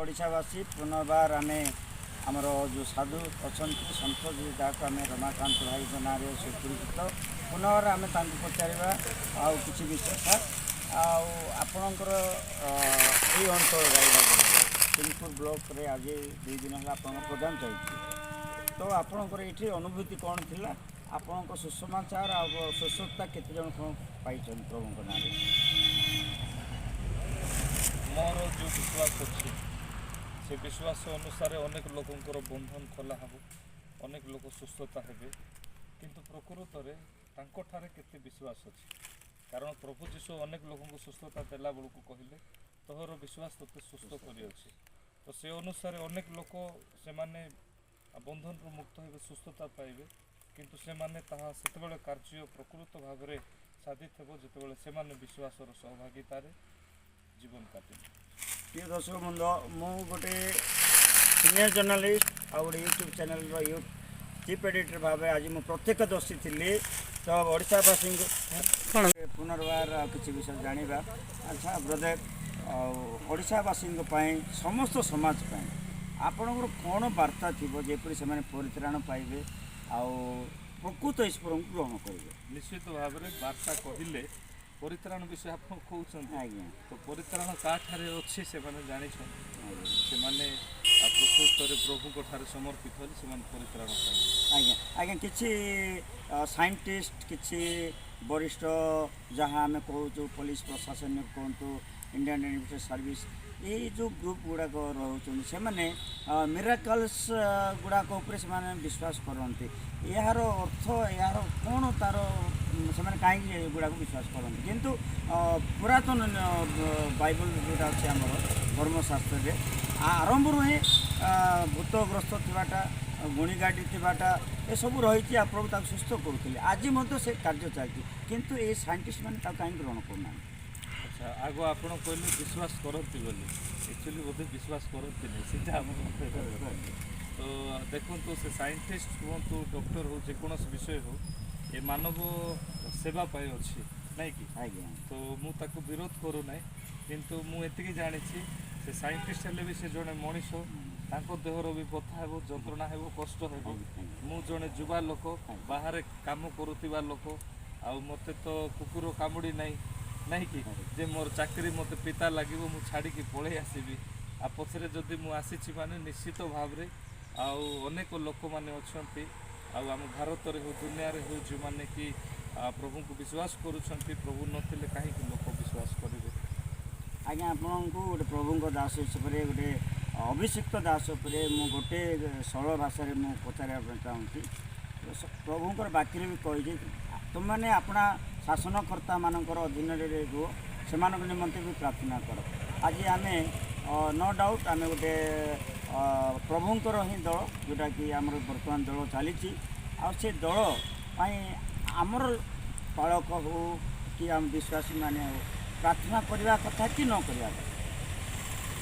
ଓଡ଼ିଶାବାସୀ, ପୁନର୍ବାର ଆମେ ଆମର ଯେଉଁ ସାଧୁ ଅଛନ୍ତି, ସନ୍ଥ, ଯାହାକୁ ଆମେ ରମାକାନ୍ତ ଭାଇଙ୍କ ନାଁରେ ସୁପରିଚିତ, ପୁନର୍ବାର ଆମେ ତାଙ୍କୁ ପଚାରିବା ଆଉ କିଛି ବିଷୟ। ସାର୍, ଆଉ ଆପଣଙ୍କର ଏଇ ଅଞ୍ଚଳ ରାୟଗଡ଼ା ସିଂହପୁର ବ୍ଲକରେ ଆଜି 2 ଦିନ ହେଲା ଆପଣଙ୍କ ପ୍ରୋଗ୍ରାମ ଚାଲିଛି। ତ ଆପଣଙ୍କର ଏଇଠି ଅନୁଭୂତି କ'ଣ ଥିଲା? ଆପଣଙ୍କ ସୁସମାଚାର ଆଉ ସୁସ୍ଥତା କେତେ ଜଣ କ'ଣ ପାଇଛନ୍ତି ପ୍ରଭୁଙ୍କ ନାଁରେ? ମୋର ଯେଉଁ ବିଶ୍ୱାସ ଅଛି, ସେ ବିଶ୍ୱାସ ଅନୁସାରେ ଅନେକ ଲୋକଙ୍କର ବନ୍ଧନ ଖୋଲା ହେବ, ଅନେକ ଲୋକ ସୁସ୍ଥତା ହେବେ। କିନ୍ତୁ ପ୍ରକୃତରେ ତାଙ୍କଠାରେ କେତେ ବିଶ୍ୱାସ ଅଛି? କାରଣ ପ୍ରଭୁ ଯୀଶୁ ଅନେକ ଲୋକଙ୍କୁ ସୁସ୍ଥତା ଦେଲା ବେଳକୁ କହିଲେ, "ତୋହର ବିଶ୍ୱାସ ତୋତେ ସୁସ୍ଥ କରିଅଛି।" ତ ସେ ଅନୁସାରେ ଅନେକ ଲୋକ ସେମାନେ ବନ୍ଧନରୁ ମୁକ୍ତ ହେବେ, ସୁସ୍ଥତା ପାଇବେ। କିନ୍ତୁ ସେମାନେ ତାହା ସେତେବେଳେ କାର୍ଯ୍ୟ ପ୍ରକୃତ ଭାବରେ ସାଧିତ ହେବ, ଯେତେବେଳେ ସେମାନେ ବିଶ୍ୱାସର ସହଭାଗିତାରେ ଜୀବନ କାଟିବେ। ପ୍ରିୟ ଦର୍ଶକ ବନ୍ଧୁ, ମୁଁ ଗୋଟେ ସିନିୟର ଜର୍ଣ୍ଣାଲିଷ୍ଟ ଆଉ ଗୋଟେ ୟୁଟ୍ୟୁବ୍ ଚ୍ୟାନେଲ୍ର ଚିଫ୍ ଏଡ଼ିଟର ଭାବେ ଆଜି ମୁଁ ପ୍ରତ୍ୟକ୍ଷଦର୍ଶୀ ଥିଲି। ତ ଓଡ଼ିଶାବାସୀଙ୍କୁ ପୁନର୍ବାର ଆଉ କିଛି ବିଷୟ ଜାଣିବା। ଆଚ୍ଛା ବ୍ରଦର, ଆଉ ଓଡ଼ିଶାବାସୀଙ୍କ ପାଇଁ, ସମସ୍ତ ସମାଜ ପାଇଁ ଆପଣଙ୍କର କ'ଣ ବାର୍ତ୍ତା ଥିବ, ଯେପରି ସେମାନେ ପରିତ୍ରାଣ ପାଇବେ ଆଉ ପ୍ରକୃତ ଈଶ୍ୱରଙ୍କୁ ଗ୍ରହଣ କରିବେ? ନିଶ୍ଚିତ ଭାବରେ ବାର୍ତ୍ତା କହିଲେ ପରିତ୍ରାଣ ବିଷୟ ଆପଣ କହୁଛନ୍ତି। ଆଜ୍ଞା। ତ ପରିତ୍ରାଣ କାହାଠାରେ ଅଛି ସେମାନେ ଜାଣିଛନ୍ତି। ସେମାନେ ପ୍ରକୃତରେ ପ୍ରଭୁଙ୍କ ଠାରେ ସମର୍ପିତ ହେଲେ ସେମାନେ ପରିତ୍ରାଣ ପାଇବେ। ଆଜ୍ଞା, କିଛି ସାଇଣ୍ଟିଷ୍ଟ, କିଛି ବରିଷ୍ଠ, ଯାହା ଆମେ କହୁଛୁ ପୋଲିସ ପ୍ରଶାସନିକ କୁହନ୍ତୁ, ଇଣ୍ଡିଆନ୍ ୟୁନିଭର୍ସିଟି ସର୍ଭିସ୍, ଏଇ ଯେଉଁ ଗ୍ରୁପ୍ ଗୁଡ଼ାକ ରହୁଛନ୍ତି, ସେମାନେ ମିରାକଲ୍ସ ଗୁଡ଼ାକ ଉପରେ ସେମାନେ ବିଶ୍ୱାସ କରନ୍ତି। ଏହାର ଅର୍ଥ, ଏହାର କ'ଣ ତା'ର ସେମାନେ କାହିଁକି ଏଗୁଡ଼ାକୁ ବିଶ୍ୱାସ କରନ୍ତି? କିନ୍ତୁ ପୁରାତନ ବାଇବଲ ଯେଉଁଟା ଅଛି, ଆମର ଧର୍ମଶାସ୍ତ୍ରରେ ଆରମ୍ଭରୁ ହିଁ ଭୂତଗ୍ରସ୍ତ ଥିବାଟା, ଗୁଣିଗାଡ଼ି ଥିବାଟା, ଏସବୁ ରହିଛି। ଆପଣ ତାକୁ ସୁସ୍ଥ କରୁଥିଲେ। ଆଜି ମଧ୍ୟ ସେ କାର୍ଯ୍ୟ ଚାଲିଛି। କିନ୍ତୁ ଏ ସାଇଣ୍ଟିଷ୍ଟ ମାନେ ତାକୁ କାହିଁକି ଗ୍ରହଣ କରୁନାହାନ୍ତି? ଆଚ୍ଛା, ଆଗ ଆପଣ କହିଲେ ବିଶ୍ୱାସ କରନ୍ତି ବୋଲି। ଆକ୍ଚୁଆଲି ବୋଧେ ବିଶ୍ୱାସ କରନ୍ତିନି, ସେଇଟା ଆମ କହିବା କଥା। ତ ଦେଖନ୍ତୁ, ସେ ସାଇଣ୍ଟିଷ୍ଟ ହୁଅନ୍ତୁ, ଡକ୍ଟର ହଉ, ଯେକୌଣସି ବିଷୟ ହଉ, ଏ ମାନବ ସେବା ପାଇଁ ଅଛି, ନାଇଁ କି? ଆଜ୍ଞା। ତ ମୁଁ ତାକୁ ବିରୋଧ କରୁନାହିଁ। କିନ୍ତୁ ମୁଁ ଏତିକି ଜାଣିଛି, ସେ ସାଇଣ୍ଟିଷ୍ଟ ହେଲେ ବି ସେ ଜଣେ ମଣିଷ। ତାଙ୍କ ଦେହର ବି ବ୍ୟଥା ହେବ, ଯନ୍ତ୍ରଣା ହେବ, କଷ୍ଟ ହେବ। ମୁଁ ଜଣେ ଯୁବା ଲୋକ, ବାହାରେ କାମ କରୁଥିବା ଲୋକ। ଆଉ ମୋତେ ତ କୁକୁର କାମୁଡ଼ି ନାହିଁ, ନାଇଁ କି, ଯେ ମୋର ଚାକିରି ମୋତେ ପିତା ଲାଗିବ, ମୁଁ ଛାଡ଼ିକି ପଳେଇ ଆସିବି। ଆଉ ପଛରେ ଯଦି ମୁଁ ଆସିଛି ମାନେ ନିଶ୍ଚିତ ଭାବରେ ଆଉ ଅନେକ ଲୋକମାନେ ଅଛନ୍ତି, ଆଉ ଆମ ଭାରତରେ ହଉ, ଦୁନିଆରେ ହଉ, ଯେଉଁମାନେ କି ପ୍ରଭୁଙ୍କୁ ବିଶ୍ୱାସ କରୁଛନ୍ତି। ପ୍ରଭୁ ନଥିଲେ କାହିଁକି ଲୋକ ବିଶ୍ୱାସ କରିବେ? ଆଜ୍ଞା, ଆପଣଙ୍କୁ ଗୋଟେ ପ୍ରଭୁଙ୍କ ଦାସ ହିସାବରେ, ଗୋଟେ ଅଭିଷିକ୍ତ ଦାସ ଉପରେ ମୁଁ ଗୋଟେ ସରଳ ଭାଷାରେ ମୁଁ ପଚାରିବା ପାଇଁ ଚାହୁଁଛି। ପ୍ରଭୁଙ୍କର ବାକ୍ୟରେ ବି କହିଛି, ତୁମମାନେ ଆପଣା ଶାସନକର୍ତ୍ତାମାନଙ୍କର ଅଧୀନରେ ରୁହ, ସେମାନଙ୍କ ନିମନ୍ତେ ବି ପ୍ରାର୍ଥନା କର। ଆଜି ଆମେ ନୋ ଡାଉଟ୍ ଆମେ ଗୋଟେ ପ୍ରଭୁଙ୍କର ହିଁ ଦଳ, ଯେଉଁଟାକି ଆମର ବର୍ତ୍ତମାନ ଦଳ ଚାଲିଛି। ଆଉ ସେ ଦଳ ପାଇଁ ଆମର ପାଳକ ହଉ କି ଆମ ବିଶ୍ୱାସୀମାନେ ହଉ, ପ୍ରାର୍ଥନା କରିବା କଥା କି ନ କରିବା କଥା?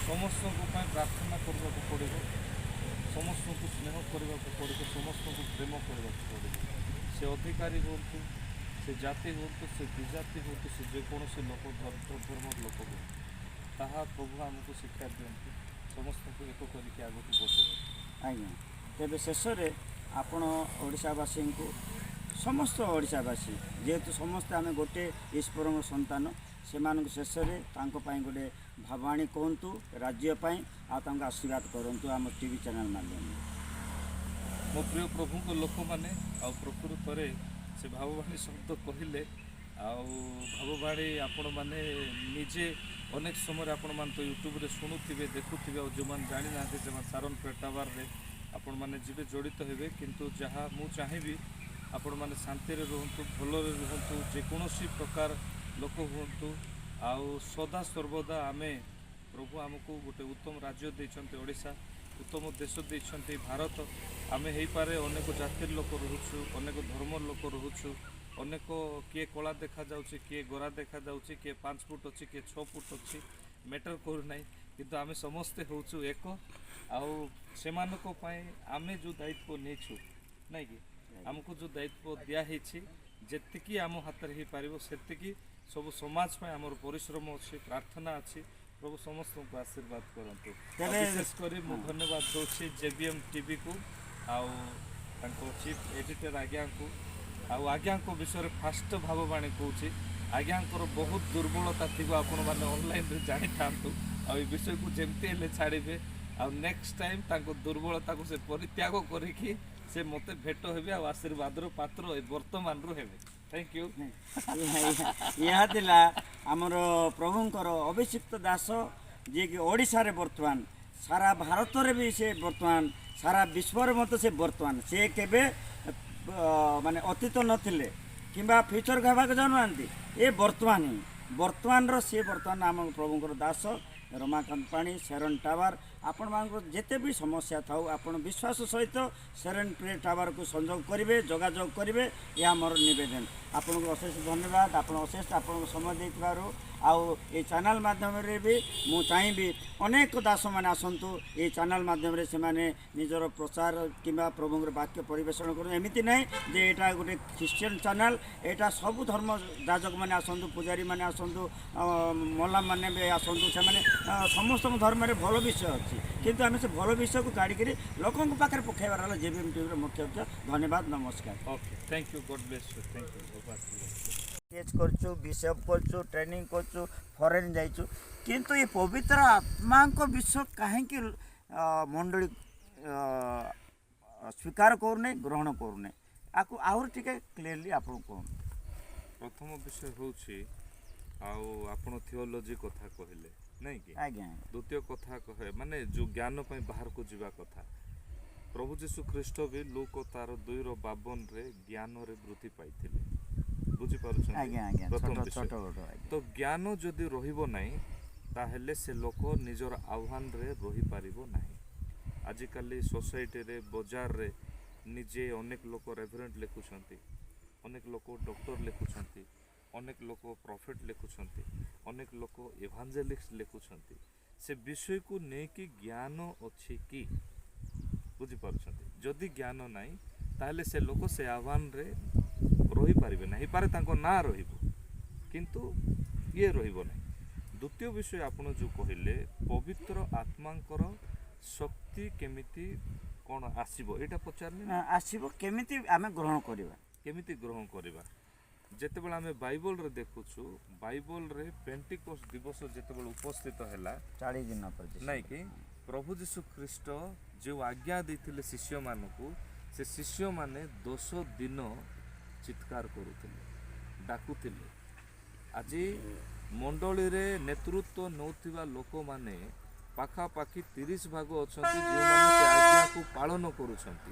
ସମସ୍ତଙ୍କ ପାଇଁ ପ୍ରାର୍ଥନା କରିବାକୁ ପଡ଼ିବ, ସମସ୍ତଙ୍କୁ ସ୍ନେହ କରିବାକୁ ପଡ଼ିବ, ସମସ୍ତଙ୍କୁ ପ୍ରେମ କରିବାକୁ ପଡ଼ିବ। ସେ ଅଧିକାରୀ ହୁଅନ୍ତୁ, ସେ ଜାତି ହୁଅନ୍ତୁ, ସେ ବିଜାତି ହୁଅନ୍ତୁ, ସେ ଯେକୌଣସି ଲୋକ ଧର୍ମର ଲୋକ ହୁଅନ୍ତୁ, ତାହା ପ୍ରଭୁ ଆମକୁ ଶିକ୍ଷା ଦିଅନ୍ତି ସମସ୍ତଙ୍କୁ ଏକ କରିକି ଆଗକୁ ବଢ଼ିବ। ଆଜ୍ଞା, ତେବେ ଶେଷରେ ଆପଣ ଓଡ଼ିଶାବାସୀଙ୍କୁ, ସମସ୍ତ ଓଡ଼ିଶାବାସୀ, ଯେହେତୁ ସମସ୍ତେ ଆମେ ଗୋଟେ ଈଶ୍ୱରଙ୍କ ସନ୍ତାନ, ସେମାନଙ୍କୁ ଶେଷରେ ତାଙ୍କ ପାଇଁ ଗୋଟେ ଭାବବାଣୀ କୁହନ୍ତୁ ରାଜ୍ୟ ପାଇଁ, ଆଉ ତାଙ୍କୁ ଆଶୀର୍ବାଦ କରନ୍ତୁ ଆମ ଟିଭି ଚ୍ୟାନେଲ୍ ମାଧ୍ୟମରେ। ମୋ ପ୍ରିୟ ପ୍ରଭୁଙ୍କ ଲୋକମାନେ, ଆଉ ପ୍ରକୃତରେ ସେ ଭାବବାଣୀ ଶବ୍ଦ କହିଲେ, ଆଉ ଭାବବାଣୀ ଆପଣମାନେ ନିଜେ ଅନେକ ସମୟରେ ଆପଣମାନେ ତ ୟୁଟ୍ୟୁବରେ ଶୁଣୁଥିବେ, ଦେଖୁଥିବେ। ଆଉ ଯେଉଁମାନେ ଜାଣିନାହାନ୍ତି, ସେମାନେ ସାରନ ପେଟାବାରରେ ଆପଣମାନେ ଯିବେ, ଜଡ଼ିତ ହେବେ। କିନ୍ତୁ ଯାହା ମୁଁ ଚାହିଁବି, ଆପଣମାନେ ଶାନ୍ତିରେ ରୁହନ୍ତୁ, ଭଲରେ ରୁହନ୍ତୁ, ଯେକୌଣସି ପ୍ରକାର ଲୋକ ହୁଅନ୍ତୁ। ଆଉ ସଦା ସର୍ବଦା ଆମେ ପ୍ରଭୁ ଆମକୁ ଗୋଟେ ଉତ୍ତମ ରାଜ୍ୟ ଦେଇଛନ୍ତି ଓଡ଼ିଶା, ଉତ୍ତମ ଦେଶ ଦେଇଛନ୍ତି ଭାରତ। ଆମେ ହେଇପାରେ ଅନେକ ଜାତିର ଲୋକ ରହୁଛୁ, ଅନେକ ଧର୍ମର ଲୋକ ରହୁଛୁ, ଅନେକ କିଏ କଳା ଦେଖାଯାଉଛି, କିଏ ଗୋରା ଦେଖାଯାଉଛି, କିଏ 5 ଫୁଟ ଅଛି, କିଏ 6 ଫୁଟ ଅଛି, ମ୍ୟାଟର୍ କରୁନାହିଁ। କିନ୍ତୁ ଆମେ ସମସ୍ତେ ହେଉଛୁ ଏକ। ଆଉ ସେମାନଙ୍କ ପାଇଁ ଆମେ ଯେଉଁ ଦାୟିତ୍ୱ ନେଇଛୁ, ନାଇଁ କି, ଆମକୁ ଯେଉଁ ଦାୟିତ୍ୱ ଦିଆହେଇଛି, ଯେତିକି ଆମ ହାତରେ ହେଇପାରିବ ସେତିକି ସବୁ ସମାଜ ପାଇଁ ଆମର ପରିଶ୍ରମ ଅଛି, ପ୍ରାର୍ଥନା ଅଛି। ପ୍ରଭୁ ସମସ୍ତଙ୍କୁ ଆଶୀର୍ବାଦ କରନ୍ତୁ। ଆଉ ବିଶେଷ କରି ମୁଁ ଧନ୍ୟବାଦ ଦେଉଛି ଜେବିଏମ୍ ଟିଭିକୁ ଆଉ ତାଙ୍କ ଚିଫ୍ ଏଡିଟର ଆଜ୍ଞାଙ୍କୁ। ଆଉ ଆଜ୍ଞାଙ୍କ ବିଷୟରେ ଫାଷ୍ଟ ଭାବବାଣୀ କହୁଛି, ଆଜ୍ଞାଙ୍କର ବହୁତ ଦୁର୍ବଳତା ଥିବ, ଆପଣମାନେ ଅନଲାଇନରେ ଜାଣିଥାନ୍ତୁ ଆଉ ଏ ବିଷୟକୁ ଯେମିତି ହେଲେ ଛାଡ଼ିବେ। ଆଉ ନେକ୍ସଟ ଟାଇମ୍ ତାଙ୍କ ଦୁର୍ବଳତାକୁ ସେ ପରିତ୍ୟାଗ କରିକି ସେ ମୋତେ ଭେଟ ହେବେ ଆଉ ଆଶୀର୍ବାଦର ପାତ୍ର ଏ ବର୍ତ୍ତମାନରୁ ହେବେ। Thank you. ଏହା ଥିଲା ଆମର ପ୍ରଭୁଙ୍କର ଅଭିଷିକ୍ତ ଦାସ, ଯିଏକି ଓଡ଼ିଶାରେ ବର୍ତ୍ତମାନ, ସାରା ଭାରତରେ ବି ସେ ବର୍ତ୍ତମାନ, ସାରା ବିଶ୍ୱରେ ମଧ୍ୟ ସେ ବର୍ତ୍ତମାନ। ସେ କେବେ ମାନେ ଅତୀତ ନଥିଲେ କିମ୍ବା ଫ୍ୟୁଚରକୁ ହେବାକୁ ଚାହୁଁନାହାନ୍ତି। ଏ ବର୍ତ୍ତମାନ ହିଁ ବର୍ତ୍ତମାନର ସିଏ ବର୍ତ୍ତମାନ ଆମ ପ୍ରଭୁଙ୍କର ଦାସ ରମାକାନ୍ତ ପାଣି, ସେରନ୍ ଟାୱାର। ଆପଣମାନଙ୍କର ଯେତେ ବି ସମସ୍ୟା ଥାଉ, ଆପଣ ବିଶ୍ୱାସ ସହିତ ସେରନ୍ ପ୍ରେ ଟାୱାରକୁ ସଂଯୋଗ କରିବେ, ଯୋଗାଯୋଗ କରିବେ, ଏହା ମୋର ନିବେଦନ। ଆପଣଙ୍କୁ ଅଶେଷ ଧନ୍ୟବାଦ, ଆପଣ ଅଶେଷ ଆପଣଙ୍କୁ ସମୟ ଦେଇଥିବାରୁ। ଆଉ ଏଇ ଚ୍ୟାନେଲ୍ ମାଧ୍ୟମରେ ବି ମୁଁ ଚାହିଁବି ଅନେକ ଦାସମାନେ ଆସନ୍ତୁ, ଏଇ ଚ୍ୟାନେଲ୍ ମାଧ୍ୟମରେ ସେମାନେ ନିଜର ପ୍ରଚାର କିମ୍ବା ପ୍ରଭୁଙ୍କର ବାକ୍ୟ ପରିବେଷଣ କରନ୍ତୁ। ଏମିତି ନାହିଁ ଯେ ଏଇଟା ଗୋଟେ ଖ୍ରୀଷ୍ଟିଆନ ଚ୍ୟାନେଲ୍, ଏଇଟା ସବୁ ଧର୍ମ ଯାଜକମାନେ ଆସନ୍ତୁ, ପୂଜାରୀମାନେ ଆସନ୍ତୁ, ମଲାମାନେ ବି ଆସନ୍ତୁ। ସେମାନେ ସମସ୍ତଙ୍କ ଧର୍ମରେ ଭଲ ବିଷୟ ଅଛି, କିନ୍ତୁ ଆମେ ସେ ଭଲ ବିଷୟକୁ କାଢ଼ିକିରି ଲୋକଙ୍କ ପାଖରେ ପକାଇବାର ହେଲା ଜେବିଏମ୍ ଟିଭିର ମୁଖ୍ୟ ଲକ୍ଷ୍ୟ। ଧନ୍ୟବାଦ, ନମସ୍କାର। Okay, thank you. God bless you. Thank you. ପ୍ରଭୁ ଆଶୀର୍ବାଦ କରନ୍ତୁ। ଟେଷ୍ଟ କରୁଛୁ, ବିଶପ କରୁଛୁ, ଟ୍ରେନିଂ କରୁଛୁ, ଫରେନ୍ ଯାଇଛୁ, କିନ୍ତୁ ଏ ପବିତ୍ର ଆତ୍ମାଙ୍କ ବିଷୟ କାହିଁକି ମଣ୍ଡଳୀ ସ୍ୱୀକାର କରୁନି, ଗ୍ରହଣ କରୁନି? ଆକୁ ଆହୁରି ଟିକେ କ୍ଲିୟରଲି ଆପଣ କୁହନ୍ତୁ। ପ୍ରଥମ ବିଷୟ ହେଉଛି, ଆଉ ଆପଣ ଥିଓଲୋଜି କଥା କହିଲେ ନାଇଁ କି? ଆଜ୍ଞା। ଦ୍ୱିତୀୟ କଥା କହେ, ମାନେ ଯେଉଁ ଜ୍ଞାନ ପାଇଁ ବାହାରକୁ ଯିବା କଥା, ପ୍ରଭୁ ଯୀଶୁ ଖ୍ରୀଷ୍ଟ ବି ଲୂକ ତାର 2ର 52ରେ ଜ୍ଞାନରେ ବୃଦ୍ଧି ପାଇଥିଲେ। ବୁଝିପାରୁଛନ୍ତି? ଆଜ୍ଞା। ପ୍ରଥମ ଛୋଟ ବିଷୟ। ଛୋଟ ଗୋଟେ, ଆଜ୍ଞା। ତ ଜ୍ଞାନ ଯଦି ରହିବ ନାହିଁ, ତାହେଲେ ସେ ଲୋକ ନିଜର ଆହ୍ୱାନରେ ରହିପାରିବ ନାହିଁ। ଆଜିକାଲି ସୋସାଇଟିରେ, ବଜାରରେ ନିଜେ ଅନେକ ଲୋକ ରେଭରେଣ୍ଟ ଲେଖୁଛନ୍ତି, ଅନେକ ଲୋକ ଡକ୍ଟର ଲେଖୁଛନ୍ତି, ଅନେକ ଲୋକ ପ୍ରଫେଟ୍ ଲେଖୁଛନ୍ତି, ଅନେକ ଲୋକ ଇଭାଞ୍ଜେଲିଷ୍ଟ ଲେଖୁଛନ୍ତି। ସେ ବିଷୟକୁ ନେଇକି ଜ୍ଞାନ ଅଛି କି? ବୁଝିପାରୁଛନ୍ତି? ଯଦି ଜ୍ଞାନ ନାହିଁ, ତାହେଲେ ସେ ଲୋକ ସେ ଆହ୍ୱାନରେ ରହିପାରିବେ ନାହିଁ। ହେଇପାରେ ତାଙ୍କ ନାଁ ରହିବ, କିନ୍ତୁ ଇଏ ରହିବ ନାହିଁ। ଦ୍ୱିତୀୟ ବିଷୟ ଆପଣ ଯେଉଁ କହିଲେ, ପବିତ୍ର ଆତ୍ମାଙ୍କର ଶକ୍ତି କେମିତି କ'ଣ ଆସିବ, ଏଇଟା ପଚାରିଲେ ନା? ଆସିବ କେମିତି, ଆମେ ଗ୍ରହଣ କରିବା? କେମିତି ଗ୍ରହଣ କରିବା? ଯେତେବେଳେ ଆମେ ବାଇବଲରେ ଦେଖୁଛୁ, ବାଇବଲରେ ପେଣ୍ଟିକୋଷ୍ଟ ଦିବସ ଯେତେବେଳେ ଉପସ୍ଥିତ ହେଲା, 40 ଦିନ ପରେ। ନାଇଁ କି, ପ୍ରଭୁ ଯୀଶୁ ଖ୍ରୀଷ୍ଟ ଯେଉଁ ଆଜ୍ଞା ଦେଇଥିଲେ ଶିଷ୍ୟମାନଙ୍କୁ, ସେ ଶିଷ୍ୟମାନେ 10 ଦିନ ଚିତ୍କାର କରୁଥିଲେ, ଡାକୁଥିଲେ। ଆଜି ମଣ୍ଡଳୀରେ ନେତୃତ୍ୱ ନେଉଥିବା ଲୋକମାନେ ପାଖାପାଖି 30 ଭାଗ ଅଛନ୍ତି ଯେଉଁମାନେ ସେ ଆଜ୍ଞାକୁ ପାଳନ କରୁଛନ୍ତି।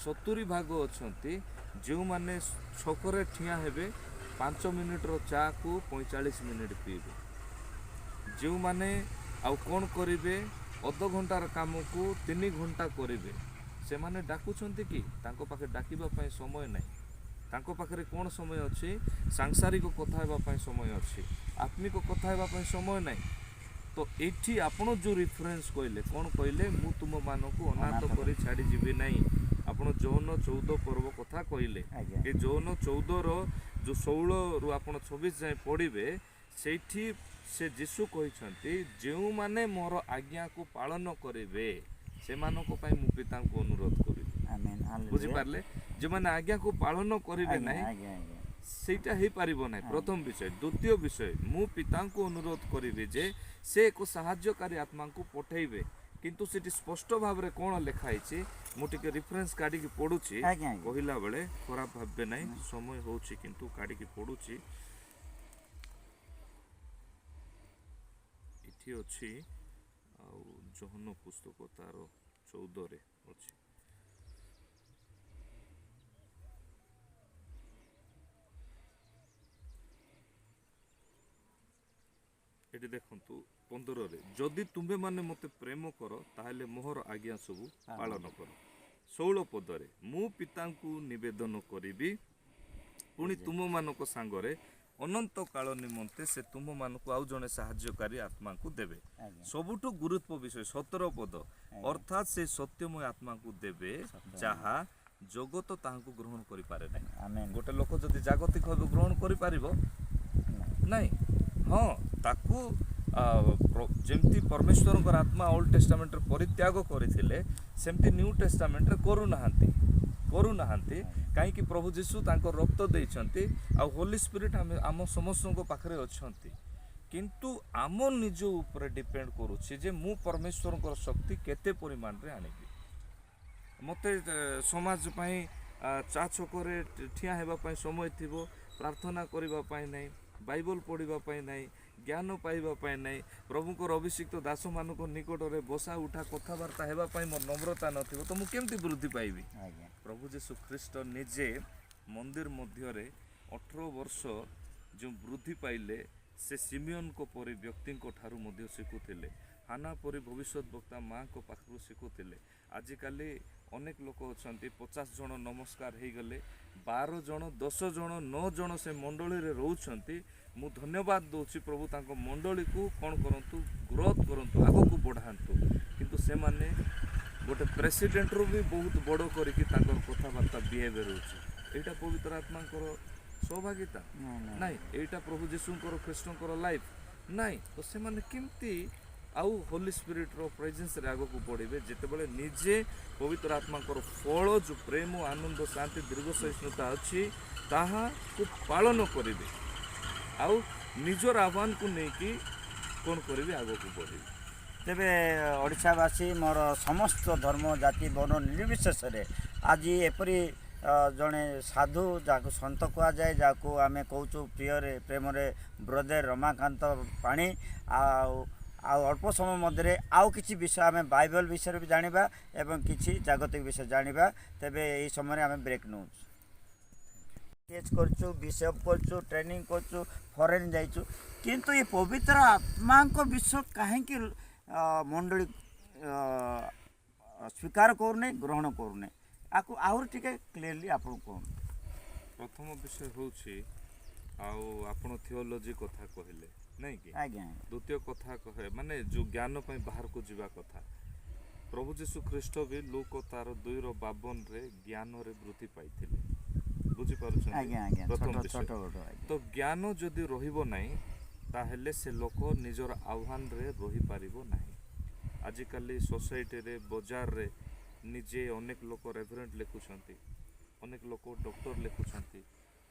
70 ଭାଗ ଅଛନ୍ତି ଯେଉଁମାନେ ଛକରେ ଠିଆ ହେବେ, 5 ମିନିଟର ଚାକୁ 45 ମିନିଟ୍ ପିଇବେ, ଯେଉଁମାନେ ଆଉ କ'ଣ କରିବେ, ଅଧଘଣ୍ଟାର କାମକୁ 3 ଘଣ୍ଟା କରିବେ। ସେମାନେ ଡାକୁଛନ୍ତି କି? ତାଙ୍କ ପାଖରେ ଡାକିବା ପାଇଁ ସମୟ ନାହିଁ। ତାଙ୍କ ପାଖରେ କ'ଣ ସମୟ ଅଛି? ସାଂସାରିକ କଥା ହେବା ପାଇଁ ସମୟ ଅଛି, ଆତ୍ମିକ କଥା ହେବା ପାଇଁ ସମୟ ନାହିଁ। ତ ଏଇଠି ଆପଣ ଯେଉଁ ରିଫରେନ୍ସ କହିଲେ, କ'ଣ କହିଲେ? ମୁଁ ତୁମମାନଙ୍କୁ ଅନାଥ କରି ଛାଡ଼ିଯିବି ନାହିଁ। ଆପଣ ଯୋହନ 14 ପର୍ବ କଥା କହିଲେ। ଆଜ୍ଞା। ଏ ଯୋହନ 14ର ଯେଉଁ 16ରୁ ଆପଣ 26 ଯାଏଁ ପଢ଼ିବେ, ସେଇଠି ସେ ଯୀଶୁ କହିଛନ୍ତି, ଯେଉଁମାନେ ମୋର ଆଜ୍ଞାକୁ ପାଳନ କରିବେ, ସେମାନଙ୍କ ପାଇଁ ମୁଁ ପିତାଙ୍କୁ ଅନୁରୋଧ କରିବି। ଆମେନ୍, ହାଲେଲୁୟା। ବୁଝିପାରିଲେ? ଯେଉଁମାନେ ଆଜ୍ଞାକୁ ପାଳନ କରିବେ ନାହିଁ, ଆଜ୍ଞା ଆଜ୍ଞା ସେଇଟା ହେଇପାରିବ ନାହିଁ। ପ୍ରଥମ ବିଷୟ। ଦ୍ୱିତୀୟ ବିଷୟ, ମୁଁ ପିତାଙ୍କୁ ଅନୁରୋଧ କରିବି ଯେ ସେ ଏକ ସାହାଯ୍ୟକାରୀ ଆତ୍ମାଙ୍କୁ ପଠେଇବେ। କିନ୍ତୁ ସେଠି ସ୍ପଷ୍ଟ ଭାବରେ କ'ଣ ଲେଖା ହେଇଛି, ମୁଁ ଟିକେ ରିଫରେନ୍ସ କାଢ଼ିକି ପଢ଼ୁଛି। ଆଜ୍ଞା ଆଜ୍ଞା କହିଲା ବେଳେ ଖରାପ ଭାବିବେ ନାହିଁ, ସମୟ ହେଉଛି, କିନ୍ତୁ କାଢ଼ିକି ପଢ଼ୁଛି। ଏଠି ଅଛି, ଆଉ ଯୋହନ ପୁସ୍ତକ ତାର 14ରେ ଅଛି। ଏଠି ଦେଖନ୍ତୁ 15ରେ, ଯଦି ତୁମ୍ଭେମାନେ ମୋତେ ପ୍ରେମ କର, ତାହେଲେ ମୋହର ଆଜ୍ଞା ସବୁ ପାଳନ କର। 16 ପଦରେ, ମୁଁ ପିତାଙ୍କୁ ନିବେଦନ କରିବି, ପୁଣି ତୁମମାନଙ୍କ ସାଙ୍ଗରେ ଅନନ୍ତ କାଳ ନିମନ୍ତେ ସେ ତୁମମାନଙ୍କୁ ଆଉ ଜଣେ ସାହାଯ୍ୟକାରୀ ଆତ୍ମାଙ୍କୁ ଦେବେ। ସବୁଠୁ ଗୁରୁତ୍ୱ ବିଷୟ 17 ପଦ, ଅର୍ଥାତ୍ ସେ ସତ୍ୟମୟ ଆତ୍ମାଙ୍କୁ ଦେବେ, ଯାହା ଜଗତ ତାହାଙ୍କୁ ଗ୍ରହଣ କରିପାରେ ନାହିଁ। ଆମେନ୍। ଗୋଟେ ଲୋକ ଯଦି ଜାଗତିକ ଭାବେ ଗ୍ରହଣ କରିପାରିବ ନାଇଁ, ହଁ, ତାକୁ ଯେମିତି ପରମେଶ୍ୱରଙ୍କର ଆତ୍ମା ଓଲ୍ଡ ଟେଷ୍ଟାମେଣ୍ଟରେ ପରିତ୍ୟାଗ କରିଥିଲେ, ସେମିତି ନ୍ୟୁ ଟେଷ୍ଟାମେଣ୍ଟରେ କରୁନାହାନ୍ତି। କାହିଁକି? ପ୍ରଭୁ ଯୀଶୁ ତାଙ୍କ ରକ୍ତ ଦେଇଛନ୍ତି ଆଉ ହୋଲି ସ୍ପିରିଟ୍ ଆମେ ଆମ ସମସ୍ତଙ୍କ ପାଖରେ ଅଛନ୍ତି। କିନ୍ତୁ ଆମ ନିଜ ଉପରେ ଡିପେଣ୍ଡ କରୁଛି ଯେ ମୁଁ ପରମେଶ୍ୱରଙ୍କର ଶକ୍ତି କେତେ ପରିମାଣରେ ଆଣିବି। ମୋତେ ସମାଜ ପାଇଁ ଚା ଛକରେ ଠିଆ ହେବା ପାଇଁ ସମୟ ଥିବ, ପ୍ରାର୍ଥନା କରିବା ପାଇଁ ନାହିଁ, ବାଇବଲ ପଢ଼ିବା ପାଇଁ ନାହିଁ, ଜ୍ଞାନ ପାଇବା ପାଇଁ ନାହିଁ, ପ୍ରଭୁଙ୍କର ଅଭିଷିକ୍ତ ଦାସମାନଙ୍କ ନିକଟରେ ବସା ଉଠା କଥାବାର୍ତ୍ତା ହେବା ପାଇଁ ମୋର ନମ୍ରତା ନଥିବ, ତ ମୁଁ କେମିତି ବୃଦ୍ଧି ପାଇବି? ପ୍ରଭୁ ଯୀଶୁ ଖ୍ରୀଷ୍ଟ ନିଜେ ମନ୍ଦିର ମଧ୍ୟରେ 18 ବର୍ଷ ଯେଉଁ ବୃଦ୍ଧି ପାଇଲେ, ସେ ସିମିୟନଙ୍କ ପରି ବ୍ୟକ୍ତିଙ୍କ ଠାରୁ ମଧ୍ୟ ଶିଖୁଥିଲେ, ହାନା ପରି ଭବିଷ୍ୟତ ବକ୍ତା ମାଆଙ୍କ ପାଖରୁ ଶିଖୁଥିଲେ। ଆଜିକାଲି ଅନେକ ଲୋକ ଅଛନ୍ତି, 50 ଜଣ ନମସ୍କାର ହେଇଗଲେ 12 ଜଣ, 10 ଜଣ, 9 ଜଣ ସେ ମଣ୍ଡଳୀରେ ରହୁଛନ୍ତି। ମୁଁ ଧନ୍ୟବାଦ ଦେଉଛି, ପ୍ରଭୁ ତାଙ୍କ ମଣ୍ଡଳୀକୁ କ'ଣ କରନ୍ତୁ, ଗ୍ରୋଥ୍ କରନ୍ତୁ, ଆଗକୁ ବଢ଼ାନ୍ତୁ। କିନ୍ତୁ ସେମାନେ ଗୋଟେ ପ୍ରେସିଡେଣ୍ଟରୁ ବି ବହୁତ ବଡ଼ କରିକି ତାଙ୍କର କଥାବାର୍ତ୍ତା, ବିହେଭିୟର ହେଉଛି। ଏଇଟା ପବିତ୍ର ଆତ୍ମାଙ୍କର ସହଭାଗିତା ନାଇଁ, ଏଇଟା ପ୍ରଭୁ ଯୀଶୁଙ୍କର ଖ୍ରୀଷ୍ଟଙ୍କର ଲାଇଫ୍ ନାଇଁ। ତ ସେମାନେ କେମିତି ଆଉ ହୋଲି ସ୍ପିରିଟ୍ର ପ୍ରେଜେନ୍ସରେ ଆଗକୁ ବଢ଼ିବେ, ଯେତେବେଳେ ନିଜେ ପବିତ୍ର ଆତ୍ମାଙ୍କର ଫଳ ଯେଉଁ ପ୍ରେମ, ଆନନ୍ଦ, ଶାନ୍ତି, ଦୀର୍ଘ ସହିଷ୍ଣୁତା ଅଛି, ତାହାକୁ ପାଳନ କରିବେ ଆଉ ନିଜର ଆହ୍ୱାନକୁ ନେଇକି କ'ଣ କରିବେ, ଆଗକୁ ବଢ଼ିବେ। ତେବେ ଓଡ଼ିଶାବାସୀ, ମୋର ସମସ୍ତ ଧର୍ମ, ଜାତି, ବର୍ଣ୍ଣ ନିର୍ବିଶେଷରେ ଆଜି ଏପରି ଜଣେ ସାଧୁ, ଯାହାକୁ ସନ୍ଥ କୁହାଯାଏ, ଯାହାକୁ ଆମେ କହୁଛୁ ପ୍ରିୟରେ ପ୍ରେମରେ ବ୍ରଦର ରମାକାନ୍ତ ପାଣି। ଆଉ ଆଉ ଅଳ୍ପ ସମୟ ମଧ୍ୟରେ ଆଉ କିଛି ବିଷୟ ଆମେ ବାଇବଲ ବିଷୟରେ ବି ଜାଣିବା ଏବଂ କିଛି ଜାଗତିକ ବିଷୟ ଜାଣିବା। ତେବେ ଏହି ସମୟରେ ଆମେ ବ୍ରେକ୍ ନେଉଛୁ। ଟେଷ୍ଟ କରୁଛୁ, ବିଷପ କରୁଛୁ, ଟ୍ରେନିଂ କରୁଛୁ, ଫରେନ୍ ଯାଇଛୁ, କିନ୍ତୁ ଏ ପବିତ୍ର ଆତ୍ମାଙ୍କ ବିଷୟ କାହିଁକି ମଣ୍ଡଳୀ ସ୍ୱୀକାର କରୁନି, ଗ୍ରହଣ କରୁନି? ଆକୁ ଆହୁରି ଟିକେ କ୍ଲିୟରଲି ଆପଣ କୁହନ୍ତୁ। ପ୍ରଥମ ବିଷୟ ହେଉଛି, ଆଉ ଆପଣ ଥିଓଲୋଜି କଥା କହିଲେ ନାଇଁ କି? ଆଜ୍ଞା। ଦ୍ୱିତୀୟ କଥା କହେ, ମାନେ ଯେଉଁ ଜ୍ଞାନ ପାଇଁ ବାହାରକୁ ଯିବା କଥା, ପ୍ରଭୁ ଯୀଶୁ ଖ୍ରୀଷ୍ଟ ବି ଲୂକ ତାର 2ର 52ରେ ଜ୍ଞାନରେ ବୃଦ୍ଧି ପାଇଥିଲେ। ବୁଝିପାରୁଛନ୍ତି? ଆଜ୍ଞା। ପ୍ରଥମ ଛୋଟ ବିଷୟ। ଛୋଟ ବଡ଼, ଆଜ୍ଞା। ତ ଜ୍ଞାନ ଯଦି ରହିବ ନାହିଁ, ତାହେଲେ ସେ ଲୋକ ନିଜର ଆହ୍ୱାନରେ ରହିପାରିବ ନାହିଁ। ଆଜିକାଲି ସୋସାଇଟିରେ, ବଜାରରେ ନିଜେ ଅନେକ ଲୋକ ରେଭରେଣ୍ଟ ଲେଖୁଛନ୍ତି, ଅନେକ ଲୋକ ଡକ୍ଟର ଲେଖୁଛନ୍ତି,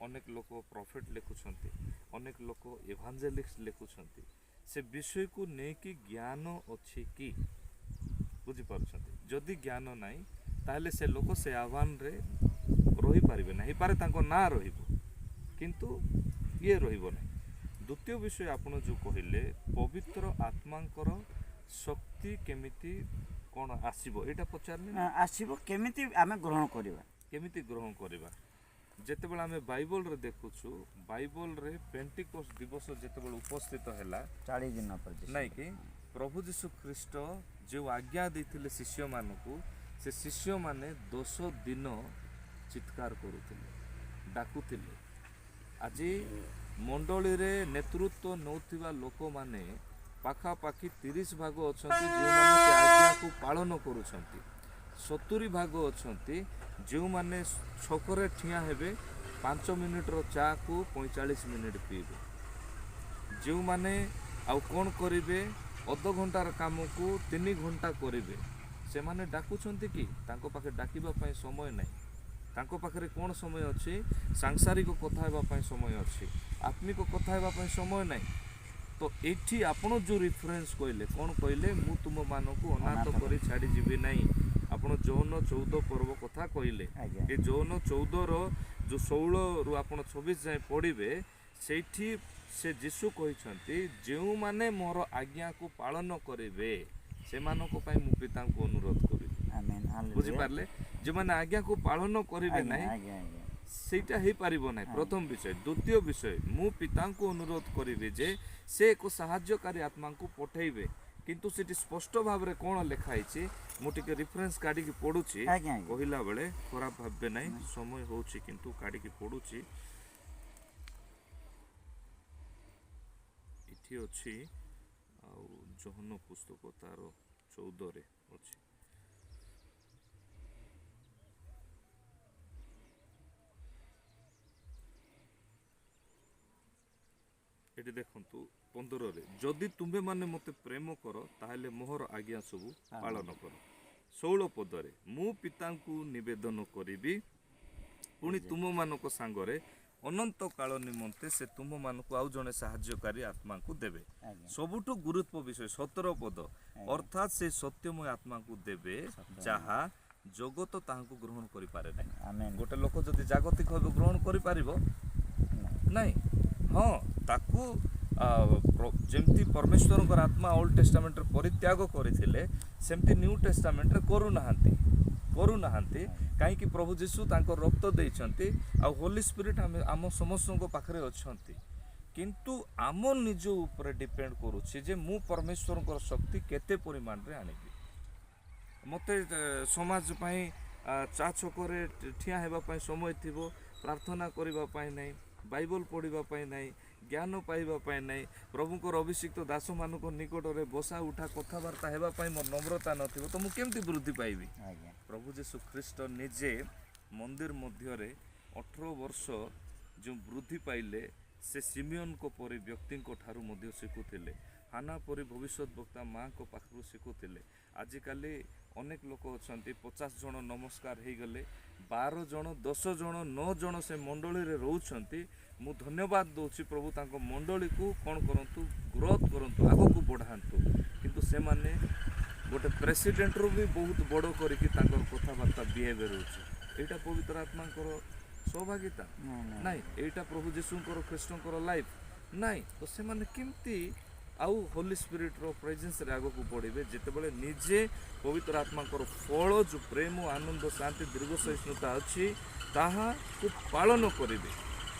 ଅନେକ ଲୋକ ପ୍ରଫେଟ୍ ଲେଖୁଛନ୍ତି, ଅନେକ ଲୋକ ଇଭାଞ୍ଜେଲିଷ୍ଟ ଲେଖୁଛନ୍ତି। ସେ ବିଷୟକୁ ନେଇକି ଜ୍ଞାନ ଅଛି କି? ବୁଝିପାରୁଛନ୍ତି? ଯଦି ଜ୍ଞାନ ନାହିଁ, ତାହେଲେ ସେ ଲୋକ ସେ ଆହ୍ୱାନରେ ରହିପାରିବେ ନାହିଁ। ହେଇପାରେ ତାଙ୍କ ନାଁ ରହିବ, କିନ୍ତୁ ଇଏ ରହିବ ନାହିଁ। ଦ୍ୱିତୀୟ ବିଷୟ ଆପଣ ଯେଉଁ କହିଲେ, ପବିତ୍ର ଆତ୍ମାଙ୍କର ଶକ୍ତି କେମିତି କ'ଣ ଆସିବ, ଏଇଟା ପଚାରିଲେ ନା? ଆସିବ କେମିତି, ଆମେ ଗ୍ରହଣ କରିବା? କେମିତି ଗ୍ରହଣ କରିବା? ଯେତେବେଳେ ଆମେ ବାଇବଲରେ ଦେଖୁଛୁ, ବାଇବଲରେ ପେଣ୍ଟିକୋଷ୍ଟ ଦିବସ ଯେତେବେଳେ ଉପସ୍ଥିତ ହେଲା, 40 ଦିନ ପରେ। ନାଇଁ କି, ପ୍ରଭୁ ଯୀଶୁ ଖ୍ରୀଷ୍ଟ ଯେଉଁ ଆଜ୍ଞା ଦେଇଥିଲେ ଶିଷ୍ୟମାନଙ୍କୁ, ସେ ଶିଷ୍ୟମାନେ 10 ଦିନ ଚିତ୍କାର କରୁଥିଲେ, ଡାକୁଥିଲେ। ଆଜି ମଣ୍ଡଳୀରେ ନେତୃତ୍ୱ ନେଉଥିବା ଲୋକମାନେ ପାଖାପାଖି 30 ଭାଗ ଅଛନ୍ତି ଯେଉଁମାନେ ସେ ଆଜ୍ଞାକୁ ପାଳନ କରୁଛନ୍ତି। 70 ଭାଗ ଅଛନ୍ତି ଯେଉଁମାନେ ଛକରେ ଠିଆ ହେବେ, 5 ମିନିଟ୍ର ଚାକୁ 45 ମିନିଟ୍ ପିଇବେ, ଯେଉଁମାନେ ଆଉ କ'ଣ କରିବେ, ଅଧଘଣ୍ଟାର କାମକୁ 3 ଘଣ୍ଟା କରିବେ। ସେମାନେ ଡାକୁଛନ୍ତି କି? ତାଙ୍କ ପାଖେ ଡାକିବା ପାଇଁ ସମୟ ନାହିଁ। ତାଙ୍କ ପାଖରେ କ'ଣ ସମୟ ଅଛି? ସାଂସାରିକ କଥା ହେବା ପାଇଁ ସମୟ ଅଛି, ଆତ୍ମିକ କଥା ହେବା ପାଇଁ ସମୟ ନାହିଁ। ତ ଏଇଠି ଆପଣ ଯେଉଁ ରିଫରେନ୍ସ କହିଲେ, କ'ଣ କହିଲେ? ମୁଁ ତୁମମାନଙ୍କୁ ଅନାଥ କରି ଛାଡ଼ିଯିବି ନାହିଁ। ଆପଣ ଯୋହନ 14 ପର୍ବ କଥା କହିଲେ। ଏ ଯୋହନ 14ର ଯେଉଁ 16ରୁ ଆପଣ 26 ଯାଏଁ ପଢ଼ିବେ, ସେଇଠି ସେ ଯୀଶୁ କହିଛନ୍ତି, ଯେଉଁମାନେ ମୋର ଆଜ୍ଞାକୁ ପାଳନ କରିବେ, ସେମାନଙ୍କ ପାଇଁ ମୁଁ ପିତାଙ୍କୁ ଅନୁରୋଧ କରିବି। ଆମେନ୍, ହାଲେଲୁୟା। ବୁଝିପାରିଲେ? ଯେଉଁମାନେ ଆଜ୍ଞାକୁ ପାଳନ କରିବେ ନାହିଁ, ଆଜ୍ଞା ଆଜ୍ଞା ସେଇଟା ହେଇପାରିବ ନାହିଁ। ପ୍ରଥମ ବିଷୟ। ଦ୍ୱିତୀୟ ବିଷୟ, ମୁଁ ପିତାଙ୍କୁ ଅନୁରୋଧ କରିବି ଯେ ସେ ଏକ ସାହାଯ୍ୟକାରୀ ଆତ୍ମାଙ୍କୁ ପଠେଇବେ। କିନ୍ତୁ ସେଠି ସ୍ପଷ୍ଟ ଭାବରେ କ'ଣ ଲେଖା ହେଇଛି, ମୁଁ ଟିକେ ରିଫରେନ୍ସ କାଢ଼ିକି ପଢ଼ୁଛି। ଆଜ୍ଞା ଆଜ୍ଞା କହିଲା ବେଳେ ଖରାପ ଭାବିବେ ନାହିଁ, ସମୟ ହେଉଛି, କିନ୍ତୁ କାଢ଼ିକି ପଢ଼ୁଛି। ଏଠି ଅଛି, ଆଉ ଯୋହନ ପୁସ୍ତକ ତାର 14ରେ ଅଛି। ଏଠି ଦେଖନ୍ତୁ 15ରେ, ଯଦି ତୁମ୍ଭେମାନେ ମୋତେ ପ୍ରେମ କର, ତାହେଲେ ମୋହର ଆଜ୍ଞା ସବୁ ପାଳନ କର। 16 ପଦରେ, ମୁଁ ପିତାଙ୍କୁ ନିବେଦନ କରିବି, ପୁଣି ତୁମମାନଙ୍କ ସାଙ୍ଗରେ ଅନନ୍ତ କାଳ ନିମନ୍ତେ ସେ ତୁମମାନଙ୍କୁ ଆଉ ଜଣେ ସାହାଯ୍ୟକାରୀ ଆତ୍ମାଙ୍କୁ ଦେବେ। ସବୁଠୁ ଗୁରୁତ୍ୱ ବିଷୟ 17 ପଦ, ଅର୍ଥାତ୍ ସେ ସତ୍ୟମୟ ଆତ୍ମାଙ୍କୁ ଦେବେ, ଯାହା ଜଗତ ତାହାଙ୍କୁ ଗ୍ରହଣ କରିପାରେ ନାହିଁ। ଆମେନ୍। ଗୋଟେ ଲୋକ ଯଦି ଜାଗତିକ ଭାବେ ଗ୍ରହଣ କରିପାରିବ ନାଇଁ। ହଁ, ତାକୁ ଯେମିତି ପରମେଶ୍ୱରଙ୍କର ଆତ୍ମା ଓଲ୍ଡ ଟେଷ୍ଟାମେଣ୍ଟରେ ପରିତ୍ୟାଗ କରିଥିଲେ, ସେମିତି ନ୍ୟୁ ଟେଷ୍ଟାମେଣ୍ଟରେ କରୁନାହାନ୍ତି। କାହିଁକି? ପ୍ରଭୁ ଯୀଶୁ ତାଙ୍କ ରକ୍ତ ଦେଇଛନ୍ତି ଆଉ ହୋଲି ସ୍ପିରିଟ୍ ଆମେ ଆମ ସମସ୍ତଙ୍କ ପାଖରେ ଅଛନ୍ତି। କିନ୍ତୁ ଆମ ନିଜ ଉପରେ ଡିପେଣ୍ଡ କରୁଛି ଯେ ମୁଁ ପରମେଶ୍ୱରଙ୍କର ଶକ୍ତି କେତେ ପରିମାଣରେ ଆଣିବି। ମୋତେ ସମାଜ ପାଇଁ ଚା ଛକରେ ଠିଆ ହେବା ପାଇଁ ସମୟ ଥିବ, ପ୍ରାର୍ଥନା କରିବା ପାଇଁ ନାହିଁ, ବାଇବଲ ପଢ଼ିବା ପାଇଁ ନାହିଁ, ଜ୍ଞାନ ପାଇବା ପାଇଁ ନାହିଁ, ପ୍ରଭୁଙ୍କର ଅଭିଷିକ୍ତ ଦାସମାନଙ୍କ ନିକଟରେ ବସା ଉଠା କଥାବାର୍ତ୍ତା ହେବା ପାଇଁ ମୋର ନମ୍ରତା ନଥିବ, ତ ମୁଁ କେମିତି ବୃଦ୍ଧି ପାଇବି? ପ୍ରଭୁ ଯୀଶୁ ଖ୍ରୀଷ୍ଟ ନିଜେ ମନ୍ଦିର ମଧ୍ୟରେ 18 ବର୍ଷ ଯେଉଁ ବୃଦ୍ଧି ପାଇଲେ, ସେ ସିମିୟନଙ୍କ ପରି ବ୍ୟକ୍ତିଙ୍କ ଠାରୁ ମଧ୍ୟ ଶିଖୁଥିଲେ, ହାନା ପରି ଭବିଷ୍ୟତ ବକ୍ତା ମାଙ୍କ ପାଖରୁ ଶିଖୁଥିଲେ। ଆଜିକାଲି ଅନେକ ଲୋକ ଅଛନ୍ତି, 50 ଜଣ ନମସ୍କାର ହେଇଗଲେ 12 ଜଣ, 10 ଜଣ, 9 ଜଣ ସେ ମଣ୍ଡଳୀରେ ରହୁଛନ୍ତି। ମୁଁ ଧନ୍ୟବାଦ ଦେଉଛି, ପ୍ରଭୁ ତାଙ୍କ ମଣ୍ଡଳୀକୁ କ'ଣ କରନ୍ତୁ, ଗ୍ରୋଥ୍ କରନ୍ତୁ, ଆଗକୁ ବଢ଼ାନ୍ତୁ। କିନ୍ତୁ ସେମାନେ ଗୋଟେ ପ୍ରେସିଡେଣ୍ଟରୁ ବି ବହୁତ ବଡ଼ କରିକି ତାଙ୍କର କଥାବାର୍ତ୍ତା, ବିହେଭିୟର ହେଉଛି। ଏଇଟା ପବିତ୍ର ଆତ୍ମାଙ୍କର ସହଭାଗିତା ନାଇଁ। ନାଇଁ। ଏଇଟା ପ୍ରଭୁ ଯୀଶୁଙ୍କର ଖ୍ରୀଷ୍ଟଙ୍କର ଲାଇଫ୍ ନାଇଁ। ତ ସେମାନେ କେମିତି ଆଉ ହୋଲି ସ୍ପିରିଟ୍ର ପ୍ରେଜେନ୍ସରେ ଆଗକୁ ବଢ଼ିବେ, ଯେତେବେଳେ ନିଜେ ପବିତ୍ର ଆତ୍ମାଙ୍କର ଫଳ ଯେଉଁ ପ୍ରେମ, ଆନନ୍ଦ, ଶାନ୍ତି, ଦୀର୍ଘ ସହିଷ୍ଣୁତା ଅଛି, ତାହାକୁ ପାଳନ କରିବେ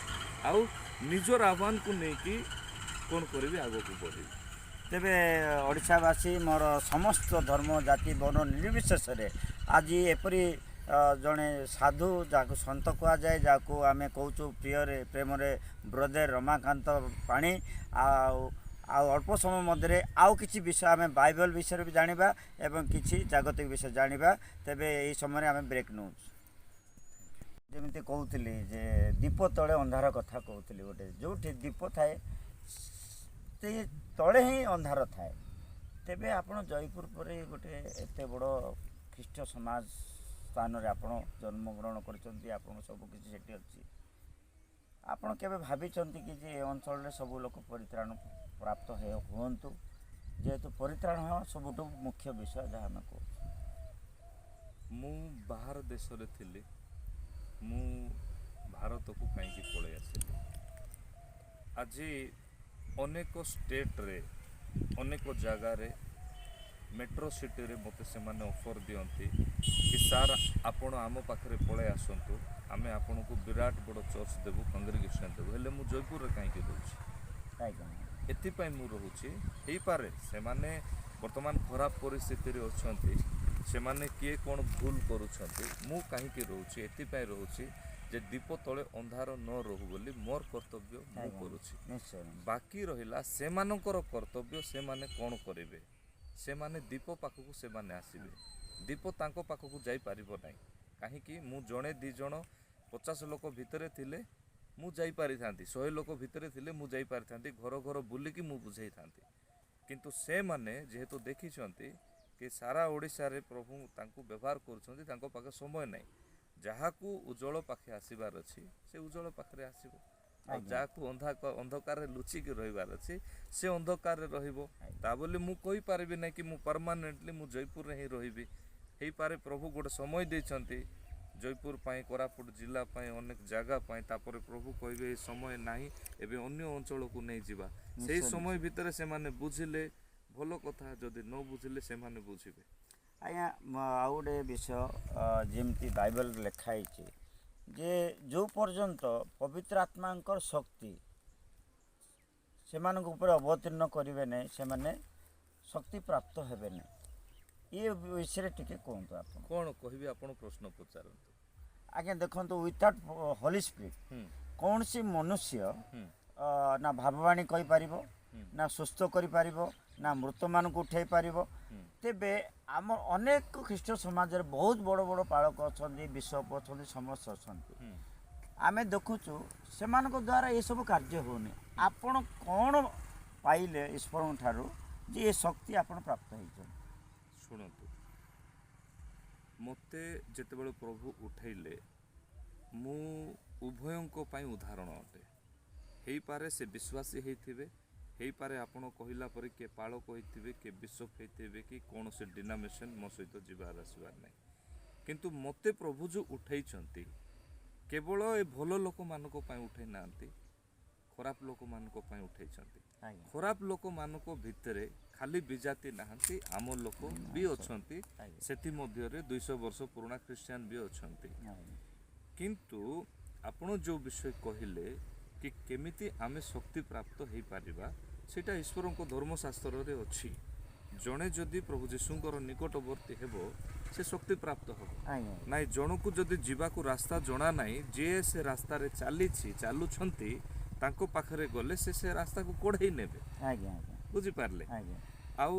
ଆଉ ନିଜର ଆହ୍ୱାନକୁ ନେଇକି କ'ଣ କରିବେ, ଆଗକୁ ବଢ଼ିବେ। ତେବେ ଓଡ଼ିଶାବାସୀ, ମୋର ସମସ୍ତ ଧର୍ମ, ଜାତି, ବର୍ଣ୍ଣ ନିର୍ବିଶେଷରେ ଆଜି ଏପରି ଜଣେ ସାଧୁ, ଯାହାକୁ ସନ୍ଥ କୁହାଯାଏ, ଯାହାକୁ ଆମେ କହୁଛୁ ପ୍ରିୟରେ ପ୍ରେମରେ ବ୍ରଦର ରମାକାନ୍ତ ପାଣି। ଆଉ ଅଳ୍ପ ସମୟ ମଧ୍ୟରେ ଆଉ କିଛି ବିଷୟ ଆମେ ବାଇବଲ ବିଷୟରେ ବି ଜାଣିବା ଏବଂ କିଛି ଜାଗତିକ ବିଷୟ ଜାଣିବା। ତେବେ ଏହି ସମୟରେ ଆମେ ବ୍ରେକ୍ ନେଉଛୁ। ଯେମିତି କହୁଥିଲି ଯେ ଦୀପ ତଳେ ଅନ୍ଧାର କଥା କହୁଥିଲି, ଗୋଟେ ଯେଉଁଠି ଦୀପ ଥାଏ ସେ ତଳେ ହିଁ ଅନ୍ଧାର ଥାଏ। ତେବେ ଆପଣ ଜୟପୁର ପରି ଗୋଟେ ଏତେ ବଡ଼ ଖ୍ରୀଷ୍ଟ ସମାଜ ସ୍ଥାନରେ ଆପଣ ଜନ୍ମଗ୍ରହଣ କରିଛନ୍ତି, ଆପଣଙ୍କ ସବୁ କିଛି ସେଠି ଅଛି। ଆପଣ କେବେ ଭାବିଛନ୍ତି କି ଯେ ଏ ଅଞ୍ଚଳରେ ସବୁ ଲୋକ ପରିତ୍ରାଣ ପ୍ରାପ୍ତ ହୁଅନ୍ତୁ? ଯେହେତୁ ପରିତ୍ରାଣ ହେବା ସବୁଠୁ ମୁଖ୍ୟ ବିଷୟ ଯାହା ଆମେ କହୁଛୁ। ମୁଁ ବାହାର ଦେଶରେ ଥିଲି, ମୁଁ ଭାରତକୁ କାହିଁକି ପଳେଇ ଆସିଲି? ଆଜି ଅନେକ ଷ୍ଟେଟ୍ରେ, ଅନେକ ଜାଗାରେ, ମେଟ୍ରୋ ସିଟିରେ ମୋତେ ସେମାନେ ଅଫର୍ ଦିଅନ୍ତି କି ସାର୍, ଆପଣ ଆମ ପାଖରେ ପଳେଇ ଆସନ୍ତୁ, ଆମେ ଆପଣଙ୍କୁ ବିରାଟ ବଡ଼ ଚର୍ଚ୍ଚ ଦେବୁ, କଂଗ୍ରିଗେସନ୍ ଦେବୁ। ହେଲେ ମୁଁ ଜୟପୁରରେ କାହିଁକି ରହୁଛି? ଏଥିପାଇଁ ମୁଁ ରହୁଛି, ହେଇପାରେ ସେମାନେ ବର୍ତ୍ତମାନ ଖରାପ ପରିସ୍ଥିତିରେ ଅଛନ୍ତି, ସେମାନେ କିଏ କ'ଣ ଭୁଲ କରୁଛନ୍ତି। ମୁଁ କାହିଁକି ରହୁଛି? ଏଥିପାଇଁ ରହୁଛି ଯେ ଦୀପ ତଳେ ଅନ୍ଧାର ନ ରହୁ ବୋଲି ମୋର କର୍ତ୍ତବ୍ୟ ମୁଁ କରୁଛି। ବାକି ରହିଲା ସେମାନଙ୍କର କର୍ତ୍ତବ୍ୟ, ସେମାନେ କ'ଣ କରିବେ। ସେମାନେ ଦୀପ ପାଖକୁ ସେମାନେ ଆସିବେ, ଦୀପ ତାଙ୍କ ପାଖକୁ ଯାଇପାରିବ ନାହିଁ। କାହିଁକି? ମୁଁ ଜଣେ, 2 ଜଣ, 50 ଲୋକ ଭିତରେ ଥିଲେ ମୁଁ ଯାଇପାରିଥାନ୍ତି, 100 ଲୋକ ଭିତରେ ଥିଲେ ମୁଁ ଯାଇପାରିଥାନ୍ତି, ଘର ଘର ବୁଲିକି ମୁଁ ବୁଝେଇଥାନ୍ତି। କିନ୍ତୁ ସେମାନେ ଯେହେତୁ ଦେଖିଛନ୍ତି କି ସାରା ଓଡ଼ିଶାରେ ପ୍ରଭୁ ତାଙ୍କୁ ବ୍ୟବହାର କରୁଛନ୍ତି, ତାଙ୍କ ପାଖେ ସମୟ ନାହିଁ। ଯାହାକୁ ଉଜ୍ଜଳ ପାଖେ ଆସିବାର ଅଛି, ସେ ଉଜ୍ଜଳ ପାଖରେ ଆସିବ, ଆଉ ଯାହାକୁ ଅନ୍ଧକାରରେ ଲୁଚିକି ରହିବାର ଅଛି, ସେ ଅନ୍ଧକାରରେ ରହିବ। ତା ବୋଲି ମୁଁ କହିପାରିବି ନାହିଁ କି ମୁଁ ପରମାନେଣ୍ଟଲି ମୁଁ ଜୟପୁରରେ ହିଁ ରହିବି। ହେଇପାରେ ପ୍ରଭୁ ଗୋଟେ ସମୟ ଦେଇଛନ୍ତି ଜୟପୁର ପାଇଁ, କୋରାପୁଟ ଜିଲ୍ଲା ପାଇଁ, ଅନେକ ଜାଗା ପାଇଁ। ତାପରେ ପ୍ରଭୁ କହିବେ ଏ ସମୟ ନାହିଁ, ଏବେ ଅନ୍ୟ ଅଞ୍ଚଳକୁ ନେଇଯିବା। ସେଇ ସମୟ ଭିତରେ ସେମାନେ ବୁଝିଲେ ଭଲ କଥା, ଯଦି ନ ବୁଝିଲେ ସେମାନେ ବୁଝିବେ। ଆଜ୍ଞା, ଆଉ ଗୋଟେ ବିଷୟ, ଯେମିତି ବାଇବଲ ଲେଖା ହେଇଛି ଯେ ଯେଉଁ ପର୍ଯ୍ୟନ୍ତ ପବିତ୍ର ଆତ୍ମାଙ୍କର ଶକ୍ତି ସେମାନଙ୍କ ଉପରେ ଅବତୀର୍ଣ୍ଣ କରିବେ ନାହିଁ, ସେମାନେ ଶକ୍ତି ପ୍ରାପ୍ତ ହେବେ ନାହିଁ। ଏ ବିଷୟରେ ଟିକେ କୁହନ୍ତୁ ଆପଣ। କ'ଣ କହିବି, ଆପଣ ପ୍ରଶ୍ନ ପଚାରନ୍ତୁ। ଆଜ୍ଞା ଦେଖନ୍ତୁ, ୱିଥାଉଟ୍ ହୋଲି ସ୍ପିରିଟ୍ କୌଣସି ମନୁଷ୍ୟ ନା ଭାବବାଣୀ କହିପାରିବ, ନା ସୁସ୍ଥ କରିପାରିବ, ନା ମୃତମାନଙ୍କୁ ଉଠାଇ ପାରିବ। ତେବେ ଆମ ଅନେକ ଖ୍ରୀଷ୍ଟ ସମାଜରେ ବହୁତ ବଡ଼ ବଡ଼ ପାଳକ ଅଛନ୍ତି, ବିଶପ ଅଛନ୍ତି, ସମସ୍ତେ ଅଛନ୍ତି। ଆମେ ଦେଖୁଛୁ ସେମାନଙ୍କ ଦ୍ୱାରା ଏସବୁ କାର୍ଯ୍ୟ ହେଉନି। ଆପଣ କ'ଣ ପାଇଲେ ଈଶ୍ୱରଙ୍କ ଠାରୁ ଯେ ଏ ଶକ୍ତି ଆପଣ ପ୍ରାପ୍ତ ହେଇଛନ୍ତି? ଶୁଣନ୍ତୁ, ମୋତେ ଯେତେବେଳେ ପ୍ରଭୁ ଉଠେଇଲେ, ମୁଁ ଉଭୟଙ୍କ ପାଇଁ ଉଦାହରଣ ଅଟେ। ହେଇପାରେ ସେ ବିଶ୍ୱାସୀ ହେଇଥିବେ, ହେଇପାରେ ଆପଣ କହିଲା ପରି କିଏ ପାଳକ ହେଇଥିବେ, କିଏ ବିଶପ ହେଇଥିବେ, କି କୌଣସି ଡିନାମିନେସନ୍ ମୋ ସହିତ ଯିବାର ଆସିବାର ନାହିଁ। କିନ୍ତୁ ମୋତେ ପ୍ରଭୁ ଯେଉଁ ଉଠେଇଛନ୍ତି, କେବଳ ଏ ଭଲ ଲୋକମାନଙ୍କ ପାଇଁ ଉଠେଇ ନାହାନ୍ତି, ଖରାପ ଲୋକମାନଙ୍କ ପାଇଁ ଉଠେଇଛନ୍ତି। ଖରାପ ଲୋକମାନଙ୍କ ଭିତରେ ଖାଲି ବିଜାତି ନାହାନ୍ତି, ଆମ ଲୋକ ବି ଅଛନ୍ତି। ସେଥିମଧ୍ୟରେ 200 ବର୍ଷ ପୁରୁଣା ଖ୍ରୀଷ୍ଟିଆନ ବି ଅଛନ୍ତି। କିନ୍ତୁ ଆପଣ ଯେଉଁ ବିଷୟ କହିଲେ କି କେମିତି ଆମେ ଶକ୍ତି ପ୍ରାପ୍ତ ହେଇପାରିବା, ସେଇଟା ଈଶ୍ୱରଙ୍କ ଧର୍ମଶାସ୍ତ୍ରରେ ଅଛି। ଜଣେ ଯଦି ପ୍ରଭୁ ଯୀଶୁଙ୍କର ନିକଟବର୍ତ୍ତୀ ହେବ, ସେ ଶକ୍ତି ପ୍ରାପ୍ତ ହେବ। ନାଇଁ, ଜଣକୁ ଯଦି ଯିବାକୁ ରାସ୍ତା ଜଣା ନାହିଁ, ଯିଏ ସେ ରାସ୍ତାରେ ଚାଲିଛି, ଚାଲୁଛନ୍ତି, ତାଙ୍କ ପାଖରେ ଗଲେ ସେ ସେ ରାସ୍ତାକୁ କଢ଼େଇ ନେବେ। ଆଜ୍ଞା ଆଜ୍ଞା ବୁଝିପାରିଲେ? ଆଜ୍ଞା। ଆଉ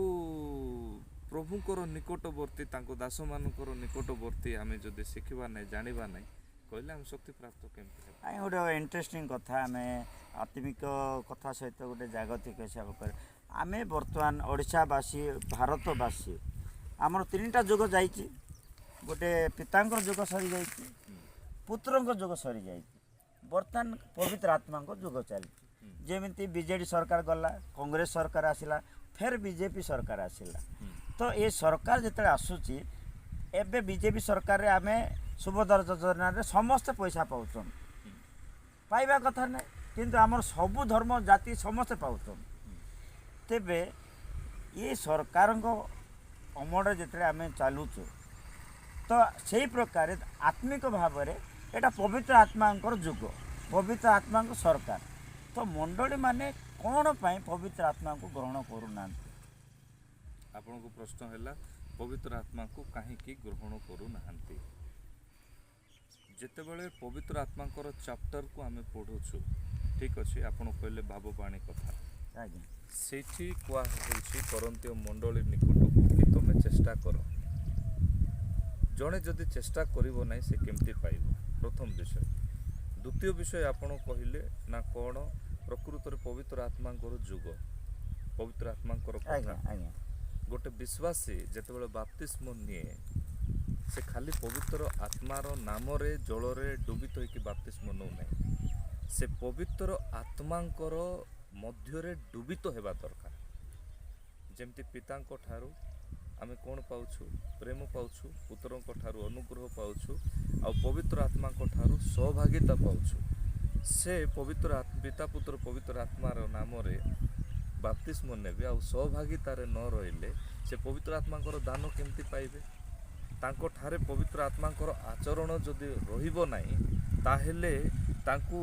ପ୍ରଭୁଙ୍କର ନିକଟବର୍ତ୍ତୀ, ତାଙ୍କ ଦାସମାନଙ୍କର ନିକଟବର୍ତ୍ତୀ ଆମେ ଯଦି ଶିଖିବା ନାହିଁ, ଜାଣିବା ନାହିଁ କହିଲେ ଆମେ ଶକ୍ତି ପ୍ରାପ୍ତ କେମିତି ହେବା? ଆଜ୍ଞା, ଗୋଟେ ଇଣ୍ଟରେଷ୍ଟିଂ କଥା, ଆମେ ଆତ୍ମିକ କଥା ସହିତ ଗୋଟେ ଜାଗତିକ ହିସାବ କରେ। ଆମେ ବର୍ତ୍ତମାନ ଓଡ଼ିଶାବାସୀ, ଭାରତବାସୀ, ଆମର ତିନିଟା ଯୁଗ ଯାଇଛି। ଗୋଟେ ପିତାଙ୍କର ଯୁଗ ସରିଯାଇଛି, ପୁତ୍ରଙ୍କ ଯୁଗ ସରିଯାଇଛି, ବର୍ତ୍ତମାନ ପବିତ୍ର ଆତ୍ମାଙ୍କ ଯୁଗ ଚାଲିଛି। ଯେମିତି ବିଜେଡ଼ି ସରକାର ଗଲା, କଂଗ୍ରେସ ସରକାର ଆସିଲା, ଫେର ବିଜେପି ସରକାର ଆସିଲା। ତ ଏ ସରକାର ଯେତେବେଳେ ଆସୁଛି, ଏବେ ବିଜେପି ସରକାରରେ ଆମେ ସୁଭଦ୍ରା ଯୋଜନାରେ ସମସ୍ତେ ପଇସା ପାଉଛନ୍ତି। ପାଇବା କଥା ନାହିଁ, କିନ୍ତୁ ଆମର ସବୁ ଧର୍ମ ଜାତି ସମସ୍ତେ ପାଉଛନ୍ତି। ତେବେ ଏ ସରକାରଙ୍କ ଅମଳରେ ଯେତେବେଳେ ଆମେ ଚାଲୁଛୁ, ତ ସେଇ ପ୍ରକାରେ ଆତ୍ମିକ ଭାବରେ ଏଇଟା ପବିତ୍ର ଆତ୍ମାଙ୍କର ଯୁଗ, ପବିତ୍ର ଆତ୍ମାଙ୍କ ସରକାର। ତ ମଣ୍ଡଳୀମାନେ କ'ଣ ପାଇଁ ପବିତ୍ର ଆତ୍ମାଙ୍କୁ ଗ୍ରହଣ କରୁନାହାନ୍ତି? ଆପଣଙ୍କ ପ୍ରଶ୍ନ ହେଲା, ପବିତ୍ର ଆତ୍ମାକୁ କାହିଁକି ଗ୍ରହଣ କରୁନାହାନ୍ତି? ଯେତେବେଳେ ପବିତ୍ର ଆତ୍ମାଙ୍କର ଚାପ୍ଟରକୁ ଆମେ ପଢ଼ୁଛୁ, ଠିକ୍ ଅଛି, ଆପଣ କହିଲେ ଭାବବାଣୀ କଥା। ସେଇଠି କୁହା ହେଉଛି କରିନ୍ଥୀୟ ମଣ୍ଡଳୀ ନିକଟକୁ କି ତମେ ଚେଷ୍ଟା କର। ଜଣେ ଯଦି ଚେଷ୍ଟା କରିବ ନାହିଁ, ସେ କେମିତି ପାଇବ? ପ୍ରଥମ ବିଷୟ। ଦ୍ୱିତୀୟ ବିଷୟ ଆପଣ କହିଲେ ନା କ'ଣ, ପ୍ରକୃତରେ ପବିତ୍ର ଆତ୍ମାଙ୍କର ଯୁଗ, ପବିତ୍ର ଆତ୍ମାଙ୍କର କଥା। ଆଜ୍ଞା ଆଜ୍ଞା ଗୋଟେ ବିଶ୍ୱାସୀ ଯେତେବେଳେ ବାପ୍ତିସ୍ମ ନିଏ, ସେ ଖାଲି ପବିତ୍ର ଆତ୍ମାର ନାମରେ ଜଳରେ ଡୁବିତ ହେଇକି ବାପ୍ତିସ୍ମ ନେଉନାହିଁ। ସେ ପବିତ୍ର ଆତ୍ମାଙ୍କର ମଧ୍ୟରେ ଡୁବିତ ହେବା ଦରକାର। ଯେମିତି ପିତାଙ୍କ ଠାରୁ ଆମେ କ'ଣ ପାଉଛୁ? ପ୍ରେମ ପାଉଛୁ। ପୁତ୍ରଙ୍କ ଠାରୁ ଅନୁଗ୍ରହ ପାଉଛୁ ଆଉ ପବିତ୍ର ଆତ୍ମାଙ୍କ ଠାରୁ ସହଭାଗିତା ପାଉଛୁ। ସେ ପବିତ୍ର ପିତା, ପୁତ୍ର, ପବିତ୍ର ଆତ୍ମାର ନାମରେ ବାପ୍ତିସ୍ମ ନେବେ ଆଉ ସହଭାଗିତାରେ ନ ରହିଲେ ସେ ପବିତ୍ର ଆତ୍ମାଙ୍କର ଦାନ କେମିତି ପାଇବେ? ତାଙ୍କଠାରେ ପବିତ୍ର ଆତ୍ମାଙ୍କର ଆଚରଣ ଯଦି ରହିବ ନାହିଁ, ତାହେଲେ ତାଙ୍କୁ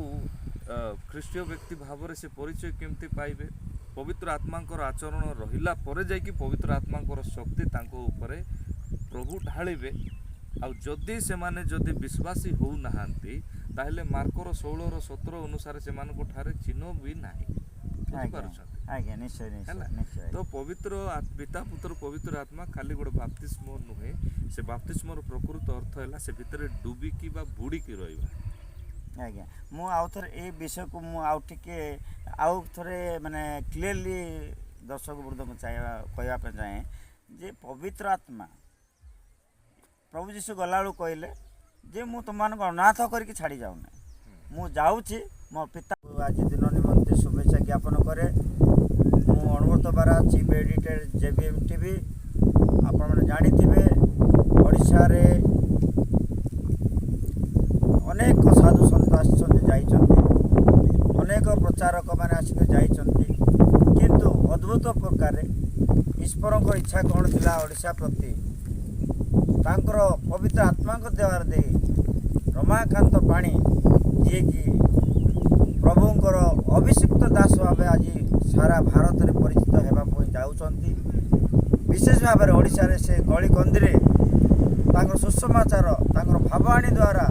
ଖ୍ରୀଷ୍ଟୀୟ ବ୍ୟକ୍ତି ଭାବରେ ସେ ପରିଚୟ କେମିତି ପାଇବେ? ପବିତ୍ର ଆତ୍ମାଙ୍କର ଆଚରଣ ରହିଲା ପରେ ଯାଇକି ପବିତ୍ର ଆତ୍ମାଙ୍କର ଶକ୍ତି ତାଙ୍କ ଉପରେ ପ୍ରଭୁ ଢାଳିବେ। ଆଉ ଯଦି ସେମାନେ ଯଦି ବିଶ୍ୱାସୀ ହେଉନାହାନ୍ତି, ତାହେଲେ ମାର୍କର 16ର 17 ଅନୁସାରେ ସେମାନଙ୍କ ଠାରେ ଚିହ୍ନ ବି ନାହିଁ। ବୁଝିପାରୁଛନ୍ତି? ଆଜ୍ଞା, ନିଶ୍ଚୟ ନିଶ୍ଚୟ। ହେଲା? ନିଶ୍ଚୟ। ତ ପବିତ୍ର ପିତା, ପୁତ୍ର, ପବିତ୍ର ଆତ୍ମା ଖାଲି ଗୋଟେ ବାପ୍ତିସ୍ମ ନୁହେଁ। ସେ ବାପ୍ତିସ୍ମର ପ୍ରକୃତ ଅର୍ଥ ହେଲା ସେ ଭିତରେ ଡୁବିକି ବା ବୁଡ଼ିକି ରହିବା। ଆଜ୍ଞା, ମୁଁ ଆଉ ଥରେ ଏଇ ବିଷୟକୁ ମୁଁ ଆଉ ଟିକେ ଆଉ ଥରେ ମାନେ କ୍ଲିଅରଲି ଦର୍ଶକ ବୃନ୍ଦଙ୍କୁ ଚାହିଁବା କହିବା ପାଇଁ ଚାହେଁ ଯେ ପବିତ୍ର ଆତ୍ମା, ପ୍ରଭୁ ଯୀଶୁ ଗଲାବେଳକୁ କହିଲେ ଯେ ମୁଁ ତୁମମାନଙ୍କୁ ଅନାଥ କରିକି ଛାଡ଼ି ଯାଉନି, ମୁଁ ଯାଉଛି ମୋ ପିତା। ଆଜି ଦିନ ନିମନ୍ତେ ଶୁଭେଚ୍ଛା ଜ୍ଞାପନ କରେ। ମୁଁ ଅନୁବ୍ରତ ବାରା, ଚିଫ୍ ଏଡ଼ିଟର ଜେବିଏମ୍ ଟିଭି। ଆପଣମାନେ ଜାଣିଥିବେ, ଓଡ଼ିଶାରେ ଅନେକ ସାଧୁ ସନ୍ଥ ଆସିଛନ୍ତି, ଯାଇଛନ୍ତି, ଅନେକ ପ୍ରଚାରକମାନେ ଆସିକି ଯାଇଛନ୍ତି। କିନ୍ତୁ ଅଦ୍ଭୁତ ପ୍ରକାରେ ଈଶ୍ୱରଙ୍କ ଇଚ୍ଛା କ'ଣ ଥିଲା ଓଡ଼ିଶା ପ୍ରତି, ତାଙ୍କର ପବିତ୍ର ଆତ୍ମାଙ୍କ ଦ୍ୱାରା ଦେଇ ରମାକାନ୍ତ ପାଣି, ଯିଏକି ପ୍ରଭୁଙ୍କର ଅଭିଷିକ୍ତ ଦାସ ଭାବେ ଆଜି ସାରା ଭାରତରେ ପରିଚିତ ହେବା ପାଇଁ ଯାଉଛନ୍ତି, ବିଶେଷ ଭାବରେ ଓଡ଼ିଶାରେ ସେ ଗଳି କନ୍ଦିରେ ତାଙ୍କର ସୁସମାଚାର, ତାଙ୍କର ଭାବବାଣୀ ଦ୍ୱାରା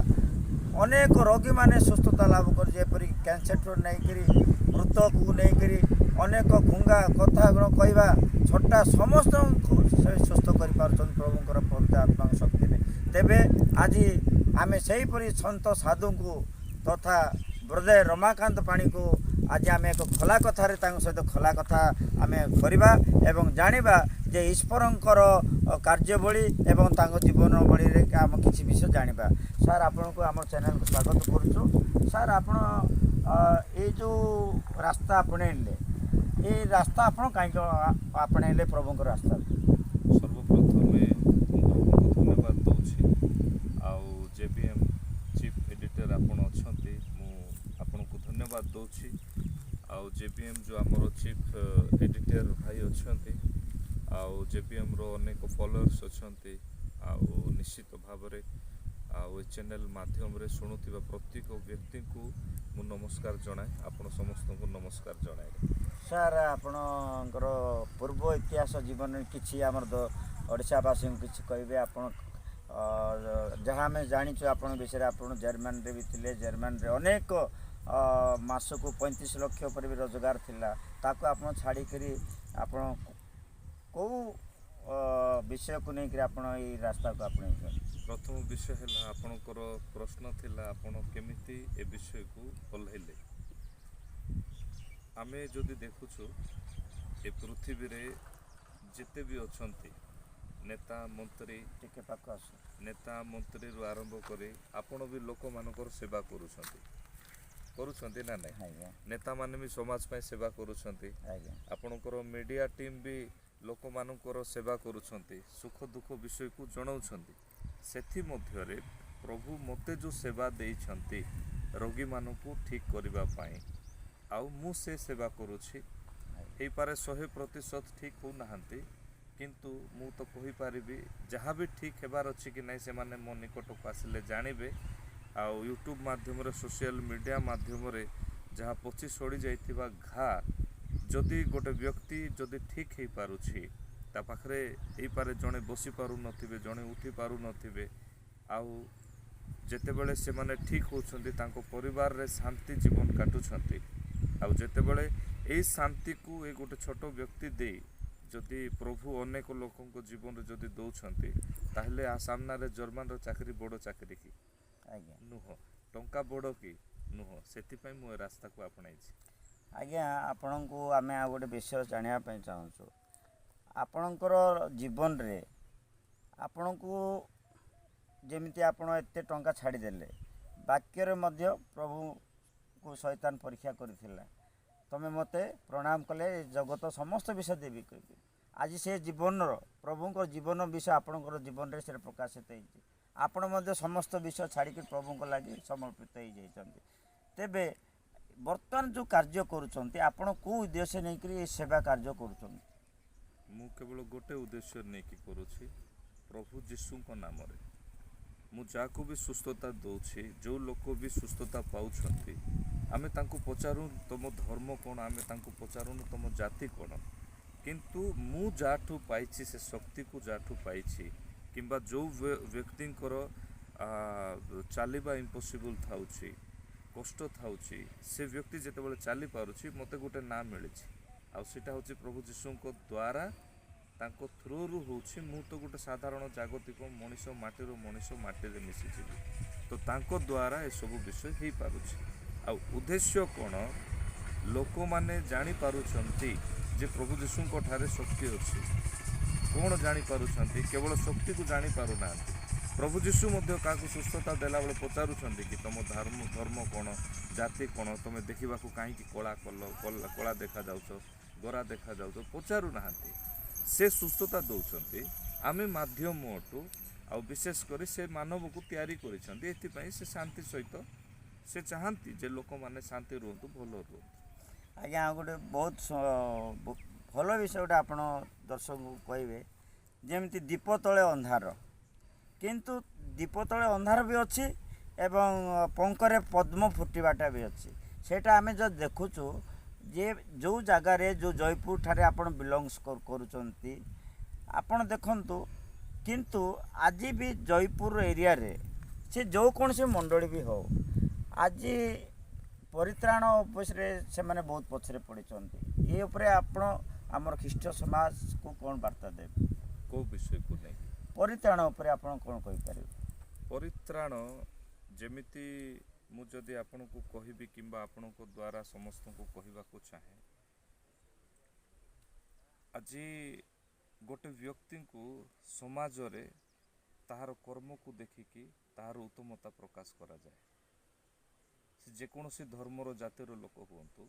ଅନେକ ରୋଗୀମାନେ ସୁସ୍ଥତା ଲାଭ କରି, ଯେପରିକି କ୍ୟାନ୍ସରଠୁ ନେଇକରି ମୃତକୁ ନେଇକରି ଅନେକ ଗୁଙ୍ଗା, କଥା କହିବା, ଛୋଟା, ସମସ୍ତଙ୍କୁ ସେ ସୁସ୍ଥ କରିପାରୁଛନ୍ତି ପ୍ରଭୁଙ୍କର ପବିତ୍ର ଆତ୍ମାଙ୍କ ଶକ୍ତିରେ। ତେବେ ଆଜି ଆମେ ସେହିପରି ସନ୍ଥ ସାଧୁଙ୍କୁ ତଥା ବ୍ରଦର ରମାକାନ୍ତ ପାଣିକୁ ଆଜି ଆମେ ଏକ ଖୋଲା କଥାରେ ତାଙ୍କ ସହିତ ଖୋଲା କଥା ଆମେ କରିବା ଏବଂ ଜାଣିବା ଯେ ଈଶ୍ୱରଙ୍କର କାର୍ଯ୍ୟବଳୀ ଏବଂ ତାଙ୍କ ଜୀବନ ବଳିରେ ଆମେ କିଛି ବିଷୟ ଜାଣିବା। ସାର୍, ଆପଣଙ୍କୁ ଆମ ଚ୍ୟାନେଲକୁ ସ୍ୱାଗତ କରୁଛୁ। ସାର୍, ଆପଣ ଏଇ ଯେଉଁ ରାସ୍ତା ଆପଣେଇଲେ, ଏଇ ରାସ୍ତା ଆପଣ କାହିଁକି ଆପଣେଇଲେ ପ୍ରଭୁଙ୍କ ରାସ୍ତା? ସର୍ବପ୍ରଥମେ ମୁଁ ପ୍ରଭୁଙ୍କୁ ଧନ୍ୟବାଦ ଦେଉଛି ଆଉ ଜେ ବି ଏମ୍ ଚିଫ୍ ଏଡ଼ିଟର୍ ଆପଣ ଅଛନ୍ତି, ମୁଁ ଆପଣଙ୍କୁ ଧନ୍ୟବାଦ ଦେଉଛି। ଆଉ ଜେ ବି ଏମ୍ ଯେଉଁ ଆମର ଚିଫ୍ ଏଡ଼ିଟର୍ ଭାଇ ଅଛନ୍ତି ଆଉ ଜେ ବି ଏମ୍ର ଅନେକ ଫଲୋଅର୍ସ ଅଛନ୍ତି, ଆଉ ନିଶ୍ଚିତ ଭାବରେ ଆଉ ଏ ଚ୍ୟାନେଲ୍ ମାଧ୍ୟମରେ ଶୁଣୁଥିବା ପ୍ରତ୍ୟେକ ବ୍ୟକ୍ତିଙ୍କୁ ମୁଁ ନମସ୍କାର ଜଣାଏ। ଆପଣ ସମସ୍ତଙ୍କୁ ନମସ୍କାର ଜଣାଏ। ସାର୍, ଆପଣଙ୍କର ପୂର୍ବ ଇତିହାସ ଜୀବନରେ କିଛି ଆମର ଓଡ଼ିଶାବାସୀଙ୍କୁ କିଛି କହିବେ ଆପଣ? ଯାହା ଆମେ ଜାଣିଛୁ ଆପଣଙ୍କ ବିଷୟରେ, ଆପଣ ଜର୍ମାନୀରେ ବି ଥିଲେ। ଜର୍ମାନୀରେ ଅନେକ ମାସକୁ 35 ଲକ୍ଷ ଉପରେ ବି ରୋଜଗାର ଥିଲା। ତାକୁ ଆପଣ ଛାଡ଼ିକରି ଆପଣ କେଉଁ ବିଷୟକୁ ନେଇକରି ଆପଣ ଏଇ ରାସ୍ତାକୁ ଆପଣେଇଛନ୍ତି? ପ୍ରଥମ ବିଷୟ ହେଲା, ଆପଣଙ୍କର ପ୍ରଶ୍ନ ଥିଲା ଆପଣ କେମିତି ଏ ବିଷୟକୁ ଓହ୍ଲାଇଲେ। ଆମେ ଯଦି ଦେଖୁଛୁ, ଏ ପୃଥିବୀରେ ଯେତେ ବି ଅଛନ୍ତି ନେତା ମନ୍ତ୍ରୀ, ଟିକେ ପାଖ ଆସ। ନେତା ମନ୍ତ୍ରୀରୁ ଆରମ୍ଭ କରି ଆପଣ ବି ଲୋକମାନଙ୍କର ସେବା କରୁଛନ୍ତି, କରୁଛନ୍ତି ନା ନାହିଁ? ଆଜ୍ଞା। ନେତାମାନେ ବି ସମାଜ ପାଇଁ ସେବା କରୁଛନ୍ତି। ଆଜ୍ଞା। ଆପଣଙ୍କର ମିଡ଼ିଆ ଟିମ୍ ବି ଲୋକମାନଙ୍କର ସେବା କରୁଛନ୍ତି, ସୁଖ ଦୁଃଖ ବିଷୟକୁ ଜଣାଉଛନ୍ତି। ସେଥିମଧ୍ୟରେ ପ୍ରଭୁ ମୋତେ ଯେଉଁ ସେବା ଦେଇଛନ୍ତି ରୋଗୀମାନଙ୍କୁ ଠିକ୍ କରିବା ପାଇଁ, ଆଉ ମୁଁ ସେ ସେବା କରୁଛି। ହେଇପାରେ 100% ଠିକ୍ ହେଉନାହାନ୍ତି, କିନ୍ତୁ ମୁଁ ତ କହିପାରିବି ଯାହା ବି ଠିକ୍ ହେବାର ଅଛି କି ନାହିଁ, ସେମାନେ ମୋ ନିକଟକୁ ଆସିଲେ ଜାଣିବେ। ଆଉ ୟୁଟ୍ୟୁବ୍ ମାଧ୍ୟମରେ, ସୋସିଆଲ ମିଡ଼ିଆ ମାଧ୍ୟମରେ ଯାହା ପଚି ସଢ଼ି ଯାଇଥିବା ଘା ଯଦି ଗୋଟେ ବ୍ୟକ୍ତି ଯଦି ଠିକ୍ ହେଇପାରୁଛି, ତା ପାଖରେ ହେଇପାରେ ଜଣେ ବସି ପାରୁନଥିବେ, ଜଣେ ଉଠି ପାରୁନଥିବେ, ଆଉ ଯେତେବେଳେ ସେମାନେ ଠିକ୍ ହେଉଛନ୍ତି, ତାଙ୍କ ପରିବାରରେ ଶାନ୍ତି ଜୀବନ କାଟୁଛନ୍ତି। ଆଉ ଯେତେବେଳେ ଏଇ ଶାନ୍ତିକୁ ଏଇ ଗୋଟେ ଛୋଟ ବ୍ୟକ୍ତି ଦେଇ ଯଦି ପ୍ରଭୁ ଅନେକ ଲୋକଙ୍କ ଜୀବନରେ ଯଦି ଦେଉଛନ୍ତି, ତାହେଲେ ଆ ସାମ୍ନାରେ ଜର୍ମାନର ଚାକିରି ବଡ଼ ଚାକିରି କି? ଆଜ୍ଞା। ନୁହଁ। ଟଙ୍କା ବଡ଼ କି? ନୁହଁ। ସେଥିପାଇଁ ମୁଁ ଏ ରାସ୍ତାକୁ ଆପଣେଇଛି। ଆଜ୍ଞା, ଆପଣଙ୍କୁ ଆମେ ଆଉ ଗୋଟେ ବିଷୟ ଜାଣିବା ପାଇଁ ଚାହୁଁଛୁ। ଆପଣଙ୍କର ଜୀବନରେ ଆପଣଙ୍କୁ ଯେମିତି ଆପଣ ଏତେ ଟଙ୍କା ଛାଡ଼ିଦେଲେ, ବାକ୍ୟରେ ମଧ୍ୟ ପ୍ରଭୁଙ୍କୁ ଶୈତାନ ପରୀକ୍ଷା କରିଥିଲା, ତମେ ମୋତେ ପ୍ରଣାମ କଲେ ଏ ଜଗତ ସମସ୍ତ ବିଷୟ ଦେବି କହିକି। ଆଜି ସେ ଜୀବନର ପ୍ରଭୁଙ୍କ ଜୀବନ ବିଷୟ ଆପଣଙ୍କର ଜୀବନରେ ସେଟା ପ୍ରକାଶିତ ହେଇଛି। ଆପଣ ମଧ୍ୟ ସମସ୍ତ ବିଷୟ ଛାଡ଼ିକି ପ୍ରଭୁଙ୍କ ଲାଗି ସମର୍ପିତ ହେଇଯାଇଛନ୍ତି। ତେବେ ବର୍ତ୍ତମାନ ଯେଉଁ କାର୍ଯ୍ୟ କରୁଛନ୍ତି, ଆପଣ କେଉଁ ଉଦ୍ଦେଶ୍ୟ ନେଇକରି ଏ ସେବା କାର୍ଯ୍ୟ କରୁଛନ୍ତି? ମୁଁ କେବଳ ଗୋଟେ ଉଦ୍ଦେଶ୍ୟ ନେଇକି କରୁଛି, ପ୍ରଭୁ ଯୀଶୁଙ୍କ ନାମରେ ମୁଁ ଯାହାକୁ ବି ସୁସ୍ଥତା ଦେଉଛି, ଯେଉଁ ଲୋକ ବି ସୁସ୍ଥତା ପାଉଛନ୍ତି, ଆମେ ତାଙ୍କୁ ପଚାରୁ ତୁମ ଧର୍ମ କ'ଣ, ଆମେ ତାଙ୍କୁ ପଚାରୁନୁ ତୁମ ଜାତି କ'ଣ। କିନ୍ତୁ ମୁଁ ଯାହାଠୁ ପାଇଛି, ସେ ଶକ୍ତିକୁ ଯାହାଠୁ ପାଇଛି, କିମ୍ବା ଯେଉଁ ବ୍ୟକ୍ତିଙ୍କର ଚାଲିବା ଇମ୍ପସିବୁଲ୍ ଥାଉଛି, କଷ୍ଟ ଥାଉଛି, ସେ ବ୍ୟକ୍ତି ଯେତେବେଳେ ଚାଲିପାରୁଛି, ମୋତେ ଗୋଟେ ନାଁ ମିଳିଛି, ଆଉ ସେଇଟା ହେଉଛି ପ୍ରଭୁ ଯୀଶୁଙ୍କ ଦ୍ୱାରା, ତାଙ୍କ ଥ୍ରୁରୁ ହେଉଛି। ମୁଁ ତ ଗୋଟେ ସାଧାରଣ ଜାଗତିକ ମଣିଷ, ମାଟିର ମଣିଷ, ମାଟିରେ ମିଶିଯିବି। ତ ତାଙ୍କ ଦ୍ୱାରା ଏସବୁ ବିଷୟ ହେଇପାରୁଛି। ଆଉ ଉଦ୍ଦେଶ୍ୟ କ'ଣ? ଲୋକମାନେ ଜାଣିପାରୁଛନ୍ତି ଯେ ପ୍ରଭୁ ଯୀଶୁଙ୍କ ଠାରେ ଶକ୍ତି ଅଛି। କ'ଣ ଜାଣିପାରୁଛନ୍ତି? କେବଳ ଶକ୍ତିକୁ ଜାଣିପାରୁନାହାନ୍ତି। ପ୍ରଭୁ ଯୀଶୁ ମଧ୍ୟ କାହାକୁ ସୁସ୍ଥତା ଦେଲାବେଳେ ପଚାରୁଛନ୍ତି କି ତୁମ ଧର୍ମ କ'ଣ, ଜାତି କ'ଣ, ତୁମେ ଦେଖିବାକୁ କାହିଁକି କଳା କଲ, କଳା ଦେଖାଯାଉଛ, ଗୋରା ଦେଖାଯାଉଛ? ପଚାରୁନାହାନ୍ତି। ସେ ସୁସ୍ଥତା ଦେଉଛନ୍ତି, ଆମେ ମାଧ୍ୟମ ଅଟୁ। ଆଉ ବିଶେଷ କରି ସେ ମାନବକୁ ତିଆରି କରିଛନ୍ତି, ଏଥିପାଇଁ ସେ ଶାନ୍ତି ସହିତ ସେ ଚାହାନ୍ତି ଯେ ଲୋକମାନେ ଶାନ୍ତି ରୁହନ୍ତୁ, ଭଲ ରୁହନ୍ତୁ। ଆଜ୍ଞା, ଆଉ ଗୋଟେ ବହୁତ ଭଲ ବିଷୟ ଗୋଟେ ଆପଣ ଦର୍ଶକଙ୍କୁ କହିବେ। ଯେମିତି ଦୀପ ତଳେ ଅନ୍ଧାର, କିନ୍ତୁ ଦୀପ ତଳେ ଅନ୍ଧାର ବି ଅଛି ଏବଂ ପଙ୍କରେ ପଦ୍ମ ଫୁଟିବାଟା ବି ଅଛି। ସେଇଟା ଆମେ ଯଦି ଦେଖୁଛୁ ଯେ ଯେଉଁ ଜାଗାରେ, ଯେଉଁ ଜୟପୁର ଠାରେ ଆପଣ ବିଲଙ୍ଗସ୍ କରୁଛନ୍ତି, ଆପଣ ଦେଖନ୍ତୁ, କିନ୍ତୁ ଆଜି ବି ଜୟପୁର ଏରିଆରେ ସେ ଯେକୌଣସି ମଣ୍ଡଳୀ ବି ହେଉ, ଆଜି ପରିତ୍ରାଣ ଉପରେ ସେମାନେ ବହୁତ ପଛରେ ପଡ଼ିଛନ୍ତି। ଏ ଉପରେ ଆପଣ ଆମର ଖ୍ରୀଷ୍ଟ ସମାଜକୁ କ'ଣ ବାର୍ତ୍ତା ଦେବେ? କେଉଁ ବିଷୟକୁ ନେଇକି? ପରିତ୍ରାଣ ଉପରେ ଆପଣ କ'ଣ କହିପାରିବେ? ପରିତ୍ରାଣ ଯେମିତି ମୁଁ ଯଦି ଆପଣଙ୍କୁ କହିବି କିମ୍ବା ଆପଣଙ୍କ ଦ୍ୱାରା ସମସ୍ତଙ୍କୁ କହିବାକୁ ଚାହେଁ, ଆଜି ଗୋଟେ ବ୍ୟକ୍ତିଙ୍କୁ ସମାଜରେ ତାହାର କର୍ମକୁ ଦେଖିକି ତାହାର ଉତ୍ତମତା ପ୍ରକାଶ କରାଯାଏ। ସେ ଯେକୌଣସି ଧର୍ମର ଜାତିର ଲୋକ ହୁଅନ୍ତୁ,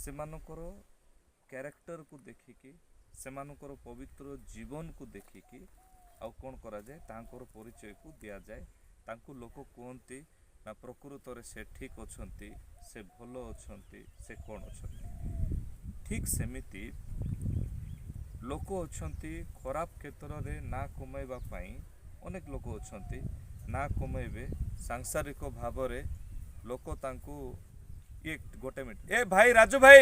ସେମାନଙ୍କର କ୍ୟାରେକ୍ଟରକୁ ଦେଖିକି, ସେମାନଙ୍କର ପବିତ୍ର ଜୀବନକୁ ଦେଖିକି ଆଉ କ'ଣ କରାଯାଏ, ତାଙ୍କର ପରିଚୟକୁ ଦିଆଯାଏ। ତାଙ୍କୁ ଲୋକ କୁହନ୍ତି ନା ପ୍ରକୃତରେ ସେ ଠିକ୍ ଅଛନ୍ତି, ସେ ଭଲ ଅଛନ୍ତି, ସେ କ'ଣ ଅଛନ୍ତି। ଠିକ୍ ସେମିତି ଲୋକ ଅଛନ୍ତି ଖରାପ କ୍ଷେତ୍ରରେ ନାଁ କମାଇବା ପାଇଁ। ଅନେକ ଲୋକ ଅଛନ୍ତି, ନାଁ କମେଇବେ ସାଂସାରିକ ଭାବରେ। ଲୋକ ତାଙ୍କୁ ଇଏ, ଗୋଟେ ମିନିଟ୍, ଏ ଭାଇ, ରାଜୁ ଭାଇ।